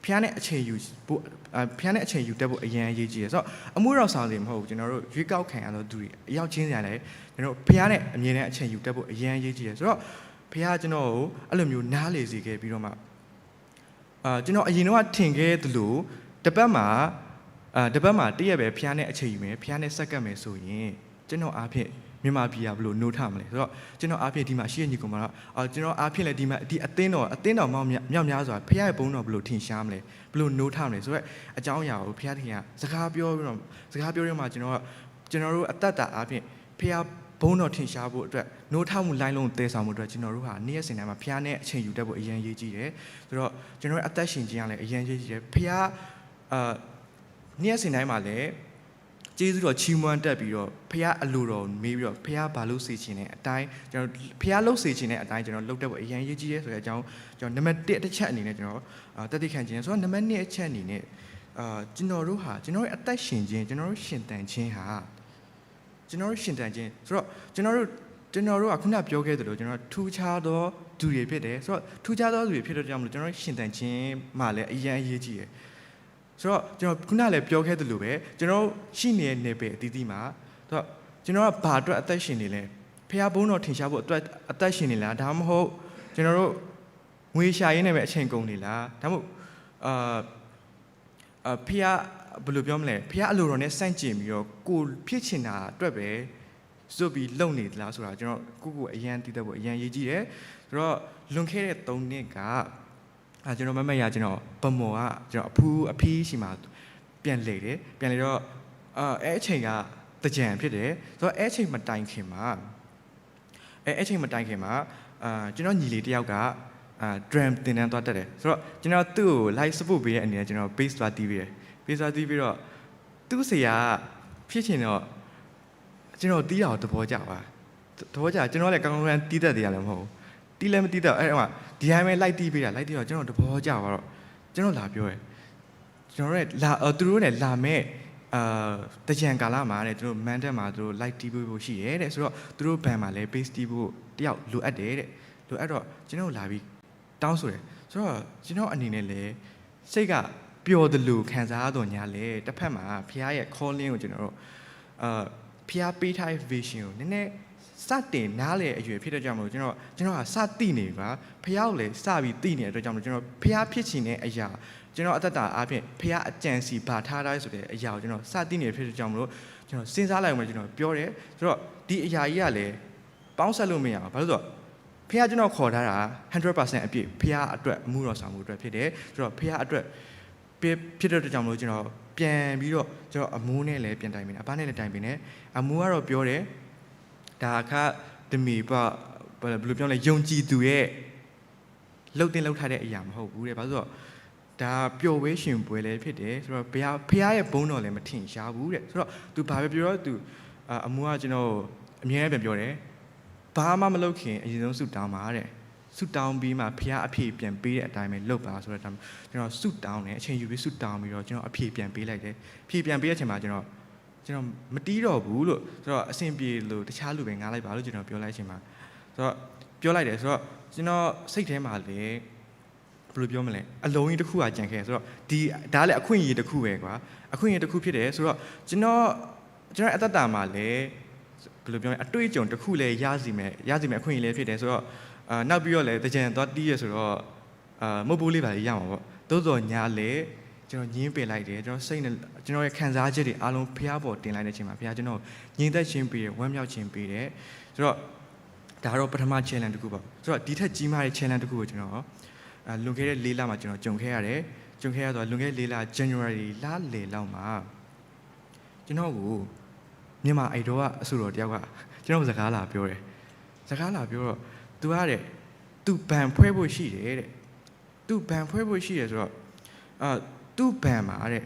ဘုရားနဲ့ အချိန်ယူဖို့ အာ ဘုရားနဲ့ အချိန်ယူတတ်ဖို့ အရမ်းအရေးကြီးတယ် ဆိုတော့ အမှုတော်ဆောင်တွေ မဟုတ်ဘူး ကျွန်တော်တို့ ရွေးကောက်ခံရသောသူတွေ အယောက်ချင်းစီကလည်း ကျွန်တော်တို့ ဘုရားနဲ့ အမြဲတမ်း အချိန်ယူတတ်ဖို့ အရမ်းအရေးကြီးတယ် ဆိုတော့ ဘုရား ကျွန်တော်ကို အဲ့လိုမျိုး နားလည်စေခဲ့ပြီးတော့မှ အာ ကျွန်တော် အရင်တုန်းက ထင်ခဲ့သလို တစ်ပတ်မှာ အာ တစ်ပတ်မှာ တစ်ရက်ပဲ ဘုရားနဲ့ အချိန်ယူမယ် ဘုရားနဲ့ ဆက်ကပ်မယ်ဆိုရင် ကျွန်တော်အားဖြင့် မြန်မာပြည်က ဘယ်လို နိုးထမလဲ ဆိုတော့ ကျွန်တော်အားဖြင့် ဒီမှာရှိတဲ့ ညီကောင်မောင်နှမ အာ ကျွန်တော်အားဖြင့်လည်း ဒီမှာ ဒီအသင်းတော် အသင်းတော်ပေါင်း မြောက်များစွာ ဘုရားရဲ့ ဘုန်းတော် ဘယ်လို ထင်ရှားမလဲ ဘယ်လို နိုးထမလဲဆိုတဲ့ အကြောင်းအရာကို ဘုရားသခင်က စကားပြောပြီးတော့ စကားပြောပြီးတော့မှ ကျွန်တော် ကျွန်တော်တို့ အသက်တာအားဖြင့် ဘုရား ဘုန်းတော် ထင်ရှားဖို့အတွက် နိုးထမှုလှိုင်းလုံး သယ်ဆောင်မှုအတွက် ကျွန်တော်တို့ဟာ နေ့ရက်စဉ်တိုင်းမှာ ဘုရားနဲ့ အချိန်ယူတတ်ဖို့ အရမ်းအရေးကြီးတယ် ဆိုတော့ ကျွန်တော်တို့ အသက်ရှင်ခြင်းကလည်း အရမ်းအရေးကြီးတယ် ဘုရား အာ နေ့ရက်စဉ်တိုင်းမှာလည်း ကျေးဇူးတော်ချီးမွမ်းတတ်ပြီးတော့ ဘုရားအလိုတော်ကို မေးပြီးတော့ ဘုရားဘာလုပ်စေချင်တဲ့အတိုင်း ကျွန်တော် ဘုရားလုပ်စေချင်တဲ့အတိုင်း ကျွန်တော် လုပ်တတ်ဖို့ အရမ်းအရေးကြီးတယ်ဆိုတဲ့အကြောင်း ကျွန်တော် နံပါတ်တစ် တစ်ချက်အနေနဲ့ ကျွန်တော် အာ သက်သေခံခြင်းဆိုတော့ နံပါတ်နှစ် အချက်အနေနဲ့ အာ ကျွန်တော်တို့ဟာ ကျွန်တော်တို့ အသက်ရှင်ခြင်း ကျွန်တော်တို့ ရှင်သန်ခြင်းဟာ ကျွန်တော်တို့ ရှင်သန်ခြင်း ဆိုတော့ ကျွန်တော်တို့ ကျွန်တော်တို့က ခုနပြောခဲ့သလို ကျွန်တော် ထူးခြားသောသူတွေဖြစ်တယ် ဆိုတော့ ထူးခြားသောသူတွေဖြစ်တဲ့အတွက်ကြောင့်မလို့ ကျွန်တော်တို့ ရှင်သန်ခြင်းမှာလည်း အရမ်းအရေးကြီးတယ် ဆိုတော့ ကျွန်တော် ခုနလည်း ပြောခဲ့သလိုပဲ ကျွန်တော်တို့ ရှိနေတဲ့ နယ်ပယ်အသီးသီးမှာ ဆိုတော့ ကျွန်တော်က ဘာအတွက် အသက်ရှင်နေလဲ ဘုရားဘုန်းတော် ထင်ရှားဖို့အတွက် အသက်ရှင်နေလား ဒါမှမဟုတ် ကျွန်တော်တို့ ငွေရှာရင်းနဲ့ပဲအချိန်ကုန်နေလား။ ဒါမှမဟုတ် အာ အာ ဖခင် ဘယ်လိုပြောမလဲ၊ ဖခင်အလိုတော်နဲ့ဆန့်ကျင်ပြီးတော့ ကိုယ်ဖြစ်ချင်တာအတွက်ပဲ စွန့်ပြီးလုပ်နေသလားဆိုတာ ကျွန်တော်ကိုယ့်ကိုယ်အရမ်းသုံးသပ်ဖို့အရမ်းအရေးကြီးတယ်။ ဆိုတော့ လွန်ခဲ့တဲ့သုံးနှစ်က အာ ကျွန်တော်မမရ ကျွန်တော်ဗန်းမော်က ကျွန်တော်အဖူအဖီဆီမှာ ပြန်လဲတယ်။ ပြန်လဲတော့ အာ အဲ့အချိန်က သင်္ကြန်ဖြစ်တယ်။ ဆိုတော့ အဲ့အချိန်မတိုင်ခင်မှာ အဲ အဲ့ချိန်မတိုင်ခင်မှာ အာ ကျွန်တော့်ညီလေးတစ်ယောက်က အာ drum သင်တန်းသွားတက်တယ်။ ဆိုတော့ ကျွန်တော်သူ့ကို live support ပေးတဲ့အနေနဲ့ ကျွန်တော် bass သွားတီးပေးတယ်။ bass သွားတီးပြီးတော့ သူ့ဆရာဖြစ်ချင်တော့ ကျွန်တော်တီးတာကိုသဘောကျသွား။ သသဘောကျ ကျွန်တော်လည်းကောင်းကောင်းတီးတတ်သေးတာလည်းမဟုတ်ဘူး။ တီးလည်းမတီးတတ် အဲ့မှာ ဒီတိုင်းပဲ live တီးပေးတာ။ live တီးတော့ ကျွန်တော်သဘောကျသွားတော့ ကျွန်တော်လာပြောတယ်။ ကျွန်တော်တို့နဲ့လာ သူတို့နဲ့လာမဲ့ အာ သင်္ကြန်ကာလမှာတဲ့ သူတို့ မန္တလေးမှာ သူတို့ live တီးပေးဖို့ရှိတယ်တဲ့။ ဆိုတော့ သူတို့ band မှာလည်း bass တီးဖို့တစ်ယောက်လိုအပ်တယ်တဲ့။ လိုအပ်တော့ ကျွန်တော်တို့လာပြီးတောင်းဆိုတယ်။ ဆိုတော့ ကျွန်တော့်အနေနဲ့လည်း စိတ်ကပျော်သလိုခံစားရသော်ငြားလည်း တစ်ဖက်မှာ ဘုရားရဲ့ calling ကို ကျွန်တော်တို့ အာ ဘုရားပေးထားတဲ့ vision ကို နည်းနည်းစတင်နားလည်အရွယ်ဖြစ်တဲ့ကြောင့်မလို့ ကျွန်တော် ကျွန်တော်ဟာစသိနေပြီပါ။ ဘုရားကိုလည်းစပြီးသိနေတဲ့အတွက်ကြောင့်မလို့ ကျွန်တော် ဘုရားဖြစ်ချင်တဲ့အရာ ကျွန်တော့်အသက်တာအားဖြင့် ဘုရားအကြံစည်ပါထားတာဆိုတဲ့အရာကို ကျွန်တော်စသိနေဖြစ်တဲ့ကြောင့်မလို့ ကျွန်တော်စဉ်းစားလိုက်အောင်ပဲ ကျွန်တော်ပြောတယ်။ ဆိုတော့ ဒီအရာကြီးကလည်း ပေါင်းစပ်လို့မရဘူး။ ဘာလို့လဲဆိုတော့ ဘုရားကျွန်တော်ခေါ်ထားတာ hundred percent အပြည့် ဘုရားအတွက် အမှုတော်ဆောင်မှုအတွက်ဖြစ်တယ်။ ဆိုတော့ ဘုရားအတွက် ဖြစ်ဖြစ်တဲ့အတွက်ကြောင့်မလို့ ကျွန်တော်ပြန်ပြီးတော့ ကျွန်တော်အမိုးနဲ့လည်းပြန်တိုင်ပင်တယ်။ အဘနဲ့လည်းတိုင်ပင်တယ်။ အမိုးကတော့ပြောတယ် ဒါအခါတမီးပ ဘယ်လိုပြောလဲ ယုံကြည်သူရဲ့ လုပ်သင့်လုပ်ထိုက်တဲ့အရာမဟုတ်ဘူးတဲ့။ ဘာလို့လဲဆိုတော့ ဒါပျော်ပွဲရွှင်ပွဲလည်းဖြစ်တယ်။ ဆိုတော့ ဘုရား ဘုရားရဲ့ဘုန်းတော်လည်းမထင်ရှားဘူးတဲ့။ ဆိုတော့ သူဘာပဲပြောပြော သူ အာ အမိုးက ကျွန်တော်ကို အမြဲတမ်းပြန်ပြောတယ်။ ဘာမှမလုပ်ခင် အရင်ဆုံးဆုတောင်းပါတဲ့။ ဆုတောင်းပြီးမှ ဘုရားအဖြေပြန်ပေးတဲ့အတိုင်းပဲလုပ်ပါဆိုတော့ ကျွန်တော်ဆုတောင်းတယ်။ အချိန်ယူပြီးဆုတောင်းပြီးတော့ ကျွန်တော်အဖြေပြန်ပေးလိုက်တယ်။ ဖြေပြန်ပေးတဲ့အချိန်မှာ ကျွန်တော် ကျွန်တော်မတီးတော့ဘူးလို့ ဆိုတော့ အဆင်ပြေလို့ တခြားလူပဲငှားလိုက်ပါလို့ ကျွန်တော်ပြောလိုက်တဲ့အချိန်မှာ ဆိုတော့ ပြောလိုက်တယ်။ ဆိုတော့ ကျွန်တော့်စိတ်ထဲမှာလည်း ဘယ်လိုပြောမလဲ အလုံးကြီးတစ်ခုကကျန်ခဲ့တယ်။ ဆိုတော့ ဒီ ဒါလည်းအခွင့်အရေးတစ်ခုပဲကွာ။ အခွင့်အရေးတစ်ခုဖြစ်တယ်။ ဆိုတော့ ကျွန်တော့် ကျွန်တော့်အသက်တာမှာလည်း ဘယ်လိုပြောမလဲ အတွေ့အကြုံတစ်ခုလည်းရစေမယ် ရစေမယ်အခွင့်အရေးလည်းဖြစ်တယ်။ ဆိုတော့ အာ နောက်ပြီးတော့လည်း သင်္ကြန်သွားတီးရယ်ဆိုတော့ အာ မုတ်ဘူးလေးပါလေးရမှာပေါ့။ သို့သော်ငြားလည်း ကျွန်တော်ငြင်းပယ်လိုက်တယ်။ ကျွန်တော်စိတ်နဲ့ ကျွန်တော်ရဲ့ခံစားချက်တွေအားလုံးဘုရားပေါ်တင်လိုက်တဲ့အချိန်မှာ ဘုရားကျွန်တော်ကိုငြိမ်သက်ခြင်းပေးတယ်။ ဝမ်းမြောက်ခြင်းပေးတယ်။ ဆိုတော့ ဒါကတော့ပထမ challenge တစ်ခုပေါ့။ ဆိုတော့ ဒီထက်ကြီးမားတဲ့ challenge တစ်ခုကို ကျွန်တော် အာ လွန်ခဲ့တဲ့လေးလမှာ ကျွန်တော်ကြုံခဲ့ရတယ်။ ကြုံခဲ့ရတော့ လွန်ခဲ့တဲ့လေးလ January လလယ်လောက်မှာ ကျွန်တော့်ကို မြန်မာ Idol ကအဆိုတော်တစ်ယောက်က ကျွန်တော့်ကိုစကားလာပြောတယ်။ စကားလာပြောတော့ သူကတဲ့ သူ band ဖွဲ့ဖို့ရှိတယ်တဲ့။ သူ band ဖွဲ့ဖို့ရှိတယ်ဆိုတော့ အာ သူ့ band မှာတဲ့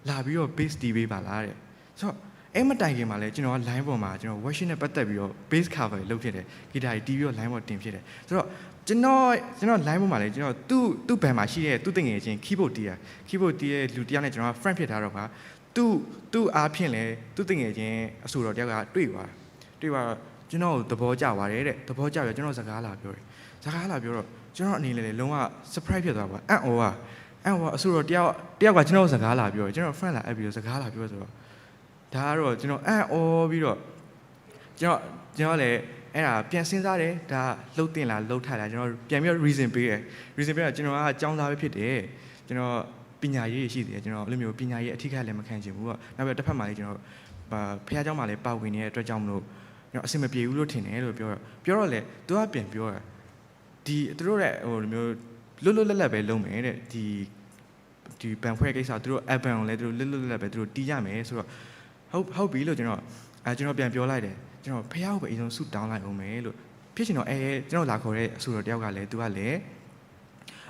လာပြီးတော့ bass တီးပေးပါလားတဲ့။ ဆိုတော့ အဲ့မတိုင်ခင်မှာလည်း ကျွန်တော်က line ပေါ်မှာ ကျွန်တော် worship နဲ့ပတ်သက်ပြီးတော့ bass cover လုပ်ဖြစ်တယ်။ guitar တွေတီးပြီးတော့ line ပေါ်တင်ဖြစ်တယ်။ ဆိုတော့ ကျွန်တော် ကျွန်တော် line ပေါ်မှာလည်း ကျွန်တော် သူ့ သူ့ band မှာရှိတဲ့ သူ့သူငယ်ချင်း keyboard တီးတာ keyboard တီးတဲ့လူတစ်ယောက်နဲ့ ကျွန်တော်က friend ဖြစ်ထားတော့ပါ။ သူ့ သူ့အားဖြင့်လည်း သူ့သူငယ်ချင်းအဆိုတော်တစ်ယောက်ကတွေ့သွားတယ်။ တွေ့သွားတော့ ကျွန်တော့်ကိုသဘောကျသွားတယ်တဲ့။ သဘောကျပြီးတော့ ကျွန်တော့်စကားလာပြောတယ်။ စကားလာပြောတော့ ကျွန်တော့်အနေနဲ့လည်း လုံးဝ surprise ဖြစ်သွားပါ အံ့ဩပါ အံ့ဩပါ အဆိုတော်တစ်ယောက် တစ်ယောက်က ကျွန်တော့်ကိုစကားလာပြောတယ်။ ကျွန်တော့် friend လာအပ်ပြီးတော့ စကားလာပြောဆိုတော့ ဒါကတော့ ကျွန်တော်အံ့ဩပြီးတော့ ကျွန်တော် ကျွန်တော်လည်း အဲ့ဒါပြန်စဉ်းစားတယ်။ ဒါလှုပ်သင့်လား လှုပ်ထိုက်လား ကျွန်တော်ပြန်ပြီးတော့ reason ပေးတယ်။ reason ပေးတော့ ကျွန်တော်ကကျောင်းသားပဲဖြစ်တယ်။ ကျွန်တော်ပညာရေးရှိသေးတယ်။ ကျွန်တော်အဲ့လိုမျိုးပညာရေးအထိခိုက်လည်းမခံချင်ဘူးပေါ့။ နောက်ပြီးတော့ တစ်ဖက်မှာလည်း ကျွန်တော် ဘုရားကျောင်းမှာလည်းပါဝင်နေတဲ့အတွက်ကြောင့်မလို့ ကျွန်တော်အဆင်မပြေဘူးလို့ထင်တယ်လို့ပြောတော့ ပြောတော့လေ သူကပြန်ပြောတာ ဒီသူတို့လည်း ဟိုလိုမျိုး လွတ်လွတ်လပ်လပ်ပဲလုပ်မယ်တဲ့။ ဒီ ဒီ band ဖွဲ့ကိစ္စ သူတို့ album ကိုလည်း သူတို့လွတ်လွတ်လပ်လပ်ပဲ သူတို့တီးရမယ်ဆိုတော့ ဟုတ် ဟုတ်ပြီလို့ ကျွန်တော် အဲ ကျွန်တော်ပြန်ပြောလိုက်တယ်။ ကျွန်တော် ဘုရားကိုပဲ အရင်ဆုံးဆုတောင်းလိုက်ဦးမယ်လို့ ဖြစ်ချင်တော့ အဲ ကျွန်တော်လာခေါ်တဲ့အဆိုတော်တစ်ယောက်ကလည်း သူကလည်း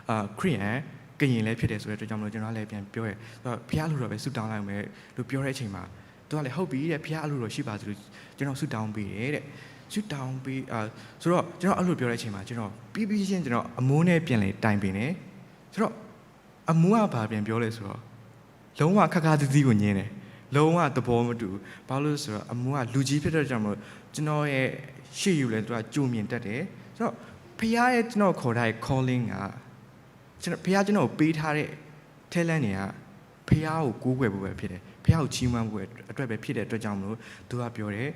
အာ ခရစ်ယာန် ကရင်လည်းဖြစ်တယ်ဆိုတဲ့အတွက်ကြောင့်မလို့ ကျွန်တော်ကလည်းပြန်ပြောတယ်။ ဆိုတော့ ဘုရားအလိုတော်ပဲဆုတောင်းလိုက်ဦးမယ်လို့ပြောတဲ့အချိန်မှာ သူကလည်း ဟုတ်ပြီတဲ့ ဘုရားအလိုတော်ရှိပါသလို ကျွန်တော်ဆုတောင်းပေးတယ်တဲ့။ ဆုတောင်းပေး အာ ဆိုတော့ ကျွန်တော်အဲ့လိုပြောတဲ့အချိန်မှာ ကျွန်တော်ပြီးပြီးချင်း ကျွန်တော်အမိုးနဲ့ပြန်လည်တိုင်ပင်တယ်။ ဆိုတော့ အမိုးကဘာပြန်ပြောလဲဆိုတော့ လုံးဝခါခါသီသီကိုငြင်းတယ်။ လုံးဝသဘောမတူဘူး။ ဘာလို့လဲဆိုတော့ အမိုးကလူကြီးဖြစ်တဲ့အတွက်ကြောင့်မလို့ ကျွန်တော်ရဲ့ရှေ့ယူလည်း သူကကြိုမြင်တတ်တယ်။ ဆိုတော့ ဘုရားရဲ့ ကျွန်တော်ခေါ်ထားတဲ့ calling က ကျွန်တော် ဘုရားကျွန်တော်ကိုပေးထားတဲ့ talent တွေက ဘုရားကိုကိုးကွယ်ဖို့ပဲဖြစ်တယ်။ ဘုရားကိုချီးမွမ်းဖို့အတွက်ပဲဖြစ်တဲ့အတွက်ကြောင့်မလို့ သူကပြောတယ်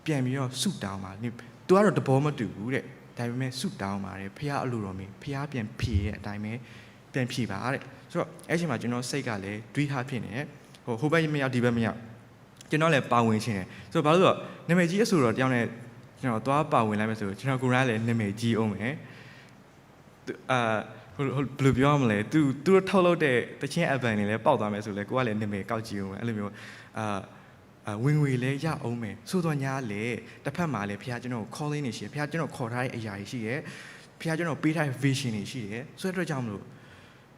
ပြန်ပြီးတော့ဆုတောင်းပါ။ သူကတော့သဘောမတူဘူးတဲ့။ ဒါပေမဲ့ ဆုတောင်းပါတယ်, ဘုရားအလိုတော်မင်း, ဘုရားပြန်ဖြေတဲ့အတိုင်းပဲ ပြန်ဖြေပါတဲ့. ဆိုတော့ အဲ့ချိန်မှာ ကျွန်တော့်စိတ်ကလည်း တွေးထားဖြစ်နေတယ်. ဟို, ဟိုဘက်မရောက် ဒီဘက်မရောက်, ကျွန်တော်လည်း ပါဝင်ချင်တယ်. ဆိုတော့ ဘာလို့လဲဆိုတော့ နာမည်ကြီးအဆိုတော်တစ်ယောက်နဲ့ ကျွန်တော်သွားပါဝင်လိုက်မယ်ဆိုရင် ကျွန်တော်ကိုယ်တိုင်လည်း နာမည်ကြီးအောင်မယ်. အာ, ဟို, ဟို, ဘယ်လိုပြောရမလဲ, သူ, သူတို့ထုတ်လုပ်တဲ့ သီချင်း album တွေလည်း ပေါက်သွားမယ်ဆိုလည်း ကိုယ်ကလည်း နာမည်ကောက်ကြီးအောင်မယ်, အဲ့လိုမျိုး. အာ, အာ, ဝင်ငွေလည်းရအောင်မယ်, သို့သော်ငြားလည်း တစ်ဖက်မှာလည်း ဘုရားကျွန်တော်ကို calling နေရှိတယ်, ဘုရားကျွန်တော်ခေါ်ထားတဲ့အရာတွေရှိတယ်, ဘုရားကျွန်တော်ပေးထားတဲ့ vision တွေရှိတယ်, ဆိုတဲ့အတွက်ကြောင့်မလို့,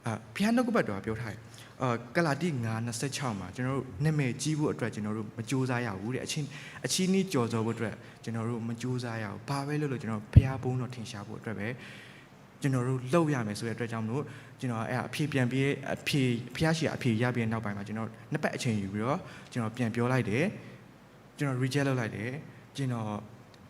အာ, ဘုရားနှုတ်ကပတ်တော်ကပြောထားတယ်, အာ, ကလာတိ ငါး နှစ်ဆယ့်ခြောက် မှာ ကျွန်တော်တို့နာမည်ကြီးဖို့အတွက် ကျွန်တော်တို့မကြိုးစားရဘူးတဲ့, အချီး, အချီးနှီးကျော်ဇော်ဖို့အတွက် ကျွန်တော်တို့မကြိုးစားရဘူး, ဘာပဲလုပ်လို့ ကျွန်တော်ဘုရားဘုန်းတော်ထင်ရှားဖို့အတွက်ပဲ ကျွန်တော်တို့လုပ်ရမယ်ဆိုတဲ့အတွက်ကြောင့်မလို့ ကျွန်တော်အဲ့ဒါ အဖြေပြန်ပေး, အဖြေ, ဘုရားဆီကအဖြေရပြီးတဲ့နောက်ပိုင်းမှာ ကျွန်တော်နှစ်ပတ်အချိန်ယူပြီးတော့ ကျွန်တော်ပြန်ပြောလိုက်တယ်, ကျွန်တော် reject လုပ်လိုက်တယ်, ကျွန်တော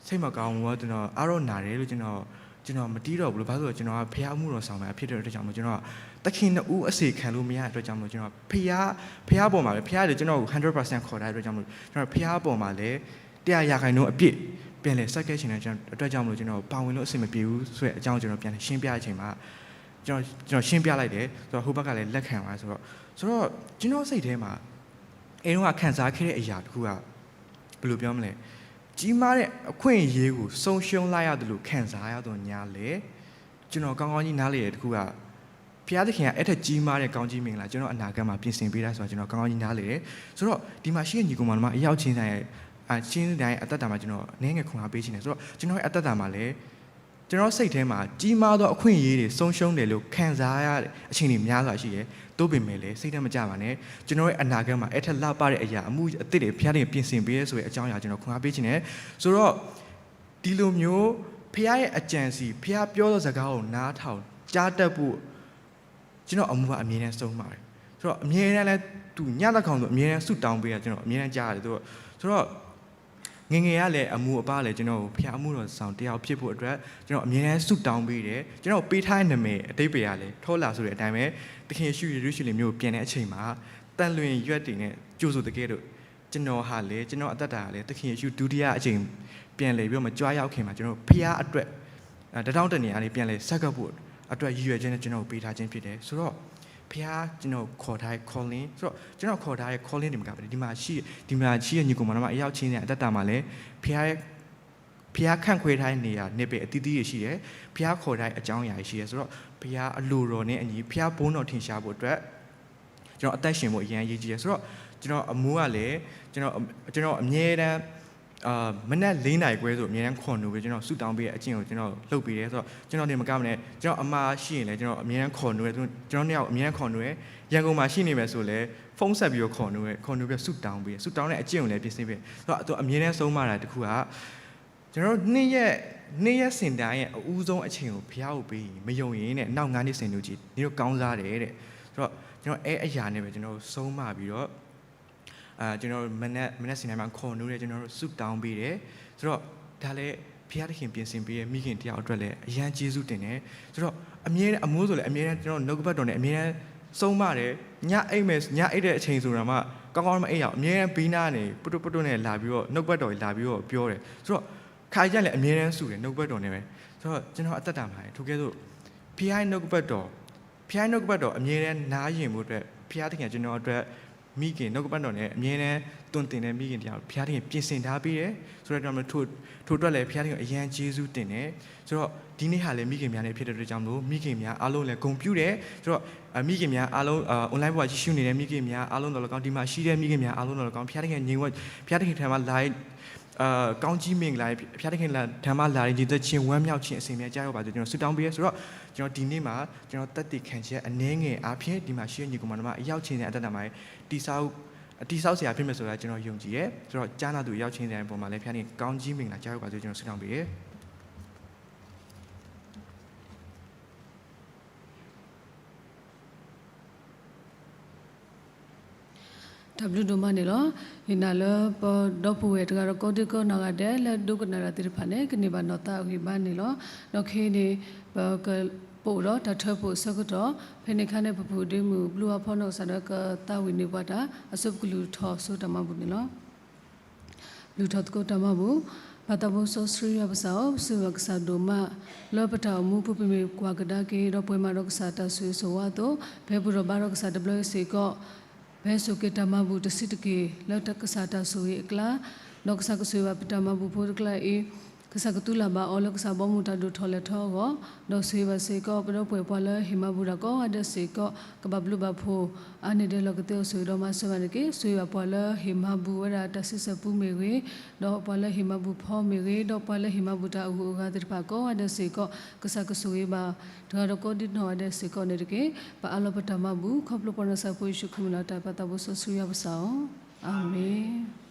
်စိတ်မကောင်းဘူး, ကျွန်တော်အားတော့နာတယ်လို့ ကျွန်တော်, ကျွန်တော်မတီးတော့ဘူးလို့, ဘာလို့လဲဆိုတော့ ကျွန်တော်ကဘုရားအမှုတော်ဆောင်ပဲဖြစ်တဲ့အတွက်ကြောင့်မလို့ ကျွန်တော်သခင်နှစ်ဦးအစေခံလို့မရတဲ့အတွက်ကြောင့်မလို့ ကျွန်တော်ဘုရား, ဘုရားပေါ်မှာပဲ, ဘုရားကကျွန်တော်ကို hundred percent ခေါ်ထားတဲ့အတွက်ကြောင့်မလို့ ကျွန်တော်ဘုရားအပေါ်မှာလည်း တစ်ရာရာခိုင်နှုန်းအပြည့် ပြန်လည်ဆက်ကပ်ချင်တဲ့အတွက်ကြောင့်မလို့ ကျွန်တော်ပါဝင်လို့အဆင်မပြေဘူးဆိုတဲ့အကြောင်းကို ကျွန်တော်ပြန်လည်ရှင်းပြတဲ့အချိန်မှာ ကျွန်တော်, ကျွန်တော်ရှင်းပြလိုက်တယ်. ဆိုတော့ ဟိုဘက်ကလည်းလက်ခံပါတယ်ဆိုတော့, ဆိုတော့ ကျွန်တော့်စိတ်ထဲမှာ အဲတုန်းကခံစားခဲ့တဲ့အရာတစ်ခုက ဘယ်လိုပြောမလဲ, ကြီးမားတဲ့အခွင့်အရေးကို ဆုံးရှုံးလိုက်ရသလို ခံစားရသော်ငြားလည်း ကျွန်တော်ကောင်းကောင်းကြီးနားလည်တဲ့တစ်ခုက ဘုရားသခင်က အဲ့ထက်ကြီးမားတဲ့ ကောင်းကြီးမင်္ဂလာ ကျွန်တော့်အနာဂတ်မှာ ပြင်ဆင်ပေးထားဆိုတာ ကျွန်တော်ကောင်းကောင်းကြီးနားလည်တယ်. ဆိုတော့ ဒီမှာရှိတဲ့ ညီအစ်ကို မောင်နှမ အယောက်ချင်းတိုင်းရဲ့, အချင်းတိုင်းအသက်တာမှာ ကျွန်တော်နည်းငယ်ခွန်အားပေးချင်တယ်. ဆိုတော့ ကျွန်တော်ရဲ့အသက်တာမှာလည်း ကျွန်တော့်စိတ်ထဲမှာ ကြီးမားသောအခွင့်အရေးတွေ ဆုံးရှုံးတယ်လို့ ခံစားရတဲ့ အခြေအနေများစွာရှိတယ်. သို့ပေမဲ့လည်း စိတ်ဓာတ်မကျပါနဲ့. ကျွန်တော်ရဲ့အနာဂတ်မှာ အဲ့ထက်လှပတဲ့အရာ အမှုအသစ်တွေ ဘုရားသခင်ပြင်ဆင်ပေးတယ်ဆိုတဲ့အကြောင်းအရာ ကျွန်တော်ခွန်အားပေးချင်တယ်. ဆိုတော့ ဒီလိုမျိုး ဘုရားရဲ့အကြံစည်, ဘုရားပြောသောစကားကိုနားထောင် ကြားတတ်ဖို့ ကျွန်တော့်အမိၢ်ကအမြဲတမ်းဆုံးမတယ်. ဆိုတော့ အမြဲတမ်းလဲ သူညသန်းခေါင်သူ အမြဲတမ်းဆုတောင်းပေးတာ ကျွန်တော်အမြဲတမ်းကြားရတယ်. ဆိုတော့, ဆိုတော့ ငယ်ငယ်ကလည်း အမိၢ်အပၢ်လည်း ကျွန်တော်ကို ဘုရားအမှုတော်ဆောင်တစ်ယောက်ဖြစ်ဖို့အတွက် ကျွန်တော်အမြဲတမ်းဆုတောင်းပေးတယ်. ကျွန်တော်ပေးထားတဲ့နာမည်အဓိပ္ပာယ်ကလည်း ထောလာဆိုတဲ့အတိုင်းပဲ သခင်ယေရှုယေရုရှလင်မြို့ကိုပြန်တဲ့အချိန်မှာ သံလွင်ရွက်တွေနဲ့ကြိုဆိုသကဲ့သို့ ကျွန်တော်ဟာလည်း ကျွန်တော့်အသက်တာဟာလည်း သခင်ယေရှုဒုတိယအကြိမ်ပြန်လည်ပြီးတော့မကြွရောက်ခင်မှာ ကျွန်တော်ဘုရားအတွက် အဲ, တစ်ထောင့်တစ်နေရာနေ ပြန်လည်ဆက်ကပ်ဖို့အတွက် ရည်ရွယ်ချက်နဲ့ ကျွန်တော်ကိုပေးထားခြင်းဖြစ်တယ်. ဆိုတော့ ဘုရားကျွန်တော်ကိုခေါ်ထားတဲ့ calling, ဆိုတော့ ကျွန်တော်ခေါ်ထားတဲ့ calling တင်မကပဲ ဒီမှာရှိ, ဒီမှာရှိတဲ့ ညီအစ်ကို မောင်နှမ အယောက်ချင်းတိုင်း အသက်တာမှာလည်း ဘုရား, ဘုရားခန့်ခွဲထားတဲ့နေရာ နယ်ပယ်အသီးသီးတွေရှိတယ်. ဘုရားခေါ်ထားတဲ့အကြောင်းအရာတွေရှိတယ်. ဆိုတော့ ဘုရားအလိုတော်နဲ့အညီ ဘုရားဘုန်းတော်ထင်ရှားဖို့အတွက် ကျွန်တော်အသက်ရှင်ဖို့အရမ်းအရေးကြီးတယ်. ဆိုတော့ ကျွန်တော်အမိၢ်ကလည်း ကျွန်တော်, ကျွန်တော်အမြဲတမ်း, အာ, မနက်လေးနာရီခွဲဆို အမြဲတမ်းခေါ်နုာ်ပြီး ကျွန်တော်ဆုတောင်းပေးတဲ့အကျင့်ကို ကျွန်တော်လုပ်ပေးတယ်. ဆိုတော့ ကျွန်တော်တင်မကဘဲနဲ့ ကျွန်တော်အမရှိရင်လည်း ကျွန်တော်အမြဲတမ်းခေါ်နုာ်တယ်. ကျွန်တော်နှစ်ယောက်အမြဲတမ်းခေါ်နုာ်တယ်. ရန်ကုန်မှာရှိနေမယ်ဆိုလည်း ဖုန်းဆက်ပြီးတော့ခေါ်နုာ်တယ်. ခေါ်နုာ်ပြီးတော့ဆုတောင်းပေးတယ်. ဆုတောင်းတဲ့အကျင့်ကိုလည်းပြင်ဆင်ပေးတယ်. ဆိုတော့ သူအမြဲတမ်းဆုံးမတာတစ်ခုက ကျွန်တော်တို့နေ့ရက်, နေ့ရက်စဉ်တိုင်းရဲ့အဦးဆုံးအချိန်ကိုဘုရားကိုပေးရင် မယုံရင်တဲ့ နောက်ငါးနှစ်ဆင်နူးကြည့်, နင်တို့ကောင်းစားတယ်တဲ့. ဆိုတော့ ကျွန်တော်အဲအရာနဲ့ပဲ ကျွန်တော်တို့ဆုံးမပြီးတော့, အာ, ကျွန်တော်တို့မနက်, မနက်ဆင်တိုင်းမှာခေါ်နူးတယ်, ကျွန်တော်တို့ဆုတောင်းပေးတယ်. ဆိုတော့ ဒါလည်းဘုရားသခင်ပြင်ဆင်ပေးတဲ့ မိခင်တစ်ယောက်အတွက်လည်းအရမ်းကျေးဇူးတင်တယ်. ဆိုတော့ အမြဲတမ်း အမိၢ်ဆိုလည်း အမြဲတမ်း ကျွန်တော်တို့နှုတ်ကပတ်တော်နဲ့ အမြဲတမ်းဆုံးမတယ်. ညအိပ်မယ်, ညအိပ်တဲ့အချိန်ဆိုတာမှ ကောင်းကောင်းမအိပ်ရဘူး. အမြဲတမ်း ဘီနားနေ ပတုတ်ပတုတ်နဲ့လာပြီးတော့ နှုတ်ကပတ်တော်ကြီးလာပြီးတော့ပြောတယ်. ဆိုတော့ ခါကြီးကလည်း အမြဲတမ်းဆူတယ်, နှုတ်ကပတ်တော်နဲ့ပဲ. ဆိုတော့ ကျွန်တော်အသက်တာမှာ ထိုကဲ့သို့ ဘုရားရဲ့နှုတ်ကပတ်တော်, ဘုရားရဲ့နှုတ်ကပတ်တော် အမြဲတမ်းနားယဉ်ဖို့အတွက် ဘုရားသခင်က ကျွန်တော်အတွက် မိခင်, နှုတ်ကပတ်တော်နဲ့ အမြဲတမ်းသွန်သင်တဲ့ မိခင်တစ်ယောက် ဘုရားသခင်ပြင်ဆင်ထားပေးတယ်. ဆိုတော့ ကျွန်တော်တို့ ထို, ထိုအတွက်လည်း ဘုရားသခင်ကို အရမ်းကျေးဇူးတင်တယ်. ဆိုတော့ ဒီနေ့ဟာလည်း မိခင်များနေ့ဖြစ်တဲ့အတွက်ကြောင့်မလို့ မိခင်များအားလုံးလည်း ဂုဏ်ပြုတယ်. ဆိုတော့ အဲ, မိခင်များအားလုံး, အဲ, online ပေါ်မှာ ကြည့်ရှုနေတဲ့ မိခင်များအားလုံးသော်လည်းကောင်း, ဒီမှာရှိတဲ့ မိခင်များအားလုံးသော်လည်းကောင်း, ဘုရားသခင်ညီဝတ်, ဘုရားသခင်ထံမှာလာ, အဲ, ကောင်းကြီးမင်္ဂလာ, ဘုရားသခင်ထံမှာလာတဲ့ ရည်သက်ခြင်း, ဝမ်းမြောက်ခြင်း အစဉ်အမြဲကြားရောက်ပါစေ ကျွန်တော်ဆုတောင်းပေးရဆိုတော့ ကျွန်တော်ဒီနေ့မှာ ကျွန်တော်သက်သေခံချက်အနည်းငယ်အားဖြင့် ဒီမှာရှိတဲ့ညီအစ်ကိုမောင်နှမ အယောက်ချင်းတိုင်းအသက်တာမှာ တည်ဆောက်, တည်ဆောက်စရာဖြစ်မယ်ဆိုတာ ကျွန်တော်ယုံကြည်တယ်. ဆိုတော့ ကြားနာသူအယောက်ချင်းတိုင်းအပေါ်မှာလည်း ဘုရားသခင်ကောင်းကြီးမင်္ဂလာကြားရောက်ပါစေ ကျွန်တော်ဆုတောင်းပေးတယ်. တၢ်ဘျုးဒိၣ်မးန့ၣ်လီၤ. ယနာ်လၢပဒီပုၢ်ဝဲၢ်တဂၤဒီး ကိးဒံကိးနီၢ်ဂၤဒဲး လၢဒိကနၣ်တၢ်သ့ၣ်တဖၣ်န့ၣ် ကန့ၢ်ဘၣ်နီၢ်သးအဂံၢ်ဘါန့ၣ်လီၤ. ဒီးခဲအံၤန့ၣ် ပကပိာ်ဒီးတၢ်ထၢဖှိၣ်အဆၢကတီၢ်, ဖဲန့ၣ်အခါန့ၣ် ပပုၢ်ဒ့မုၣ်ဘျုးအါဖီနီၢ်ကစၢ်ဒီး ကသးဝံၣ်န့ၢ်ပှၤတၢ် အဆိပကလုၢ်ထီၣ်ဆိတၢ်မၤဘူၣ်န့ၣ်လီၤ. လုၢ်ထီၣ်သကိးတၢ်မၤဘူၣ်. ပၢ်သးဘိစီဆှံယွၤပစံးအီၤ, ပဆိၣ်ဂ့ၤဘၣ်ကစၢ်ဒိၣ်မး လၢပတၢ်အိၣ်မူပူၤ ပမ့ၢ်ကွၢ်ကဒါက့ၤ ဒီးပှဲၤမးဒီးကစၢ်တၢ်ဆိၣ်ဂ့ၤဆိၣ်ဝါအသိး, ပဟဲပူၤထီၣ်ဘါထီၣ်ကစၢ်တဘျီအံၤစ့ၢ်ကီး, ပဟဲစိာ်က့ၤတၢ်မၤဘူၣ်တဆံးတက့ၢ် လၢကစၢ်တၢ်ဆိၣ်ဂ့ၤအကျါ, ဒီးကစၢ်ကဆိၣ်ဂ့ၤဘၣ်ပတၢ်မၤဘူၣ်ဖိတကျါအံၤ, ကစၢ်ကတူၢ်လၢ်ဘၣ်အီၤလၢကစၢ်ဘီမုၢ်တၢ်ဒိၣ်ထီၣ်လဲၢ်ထီၣ်အဂီၢ်, ဒီးဆိၣ်ဂ့ၤဘၣ်စ့ၢ်ကီး ပဒီပုၢ်ဝဲၢ်ပှၤလၢဟ့ၣ်မၤဘူၣ်တၢ်ကိးဂၤဒဲးစ့ၢ်ကီး, ကဘၣ်ဘျုးဘၣ်ဖှိၣ် အါန့ၢ်ဒဲးလီၤကသ့အီၤဆိၣ်ဂ့ၤဒီးမၤစၢၤဘၣ်န့ၣ်တက့ၢ်. ဆိၣ်ဂ့ၤဘၣ်ပှၤလၢဟ့ၣ်မၤဘူၣ်ဝဲဒၣ်တၢ်ဆံဆဲၣ်ပူမ့ၢ်ဂ့ၤ, ဒီးပှၤလၢဟ့ၣ်မၤဘူၣ်ဖီမ့ၢ်ဂ့ၤ, ဒီးပှၤလၢဟ့ၣ်မၤဘူၣ်တၢ်အဂုၤအဂၤသ့ၣ်တဖၣ်ကိးဂၤဒဲးစ့ၢ်ကီး, ကစၢ်ကဆိၣ်ဂ့ၤဘၣ် တဂၤဒီးကိးဒံနီၢ်ဂၤဒဲးစ့ၢ်ကီးန့ၣ်တက့ၢ်. ပအၢၣ်လီၤပတၢ်မၤဘူၣ် ခီဖျိပှၤနၢ်စၢ်ဖိယ့ၣ်ၡူးခရံာ်မံၤလီၤတၢ် ပၢ်သးဘိစီဆှံယွၤပစံးအီၤ, အၤမ့ၣ်.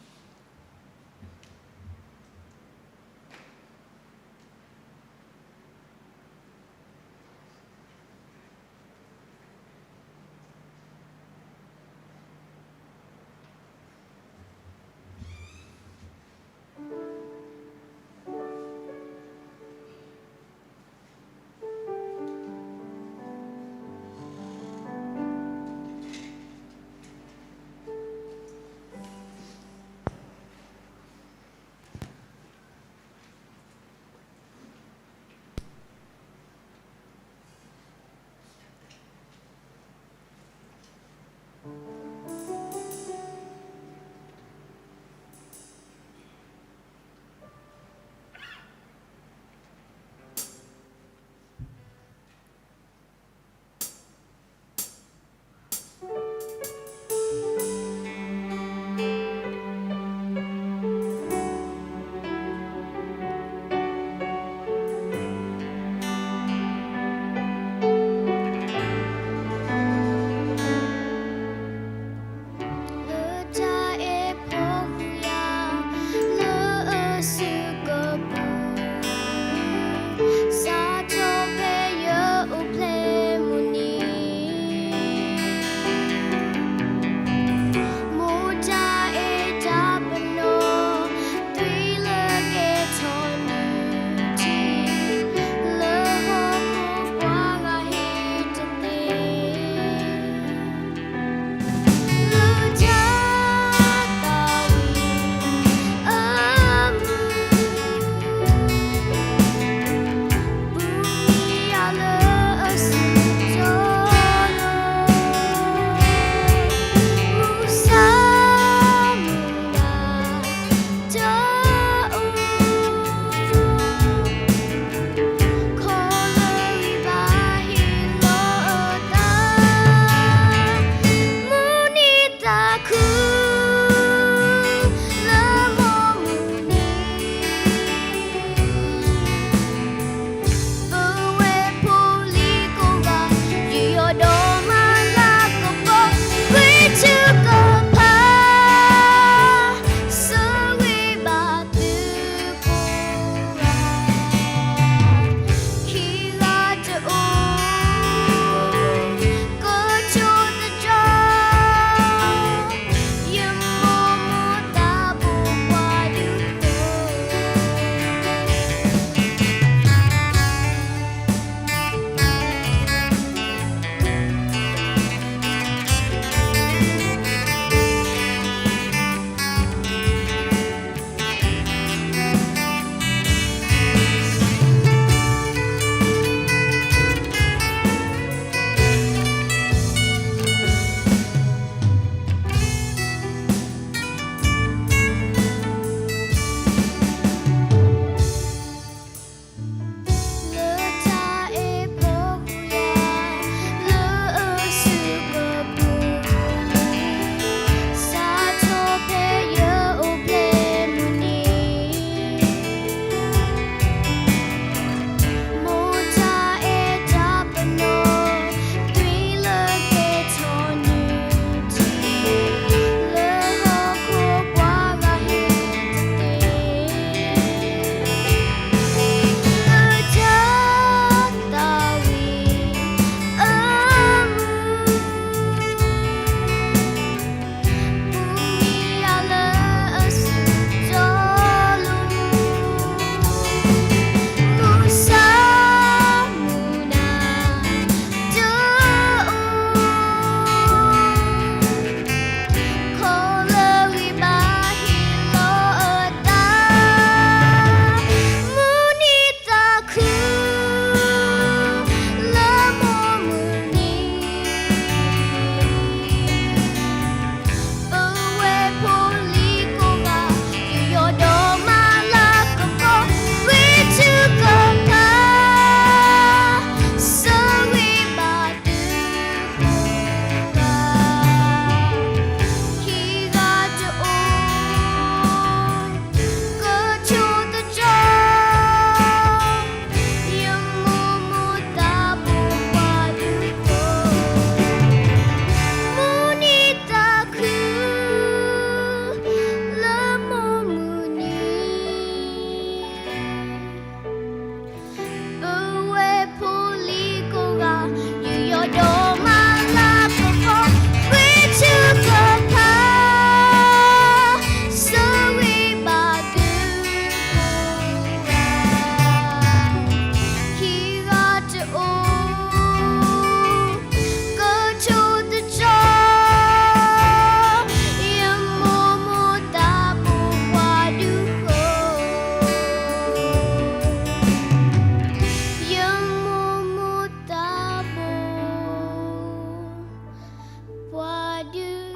ဒုး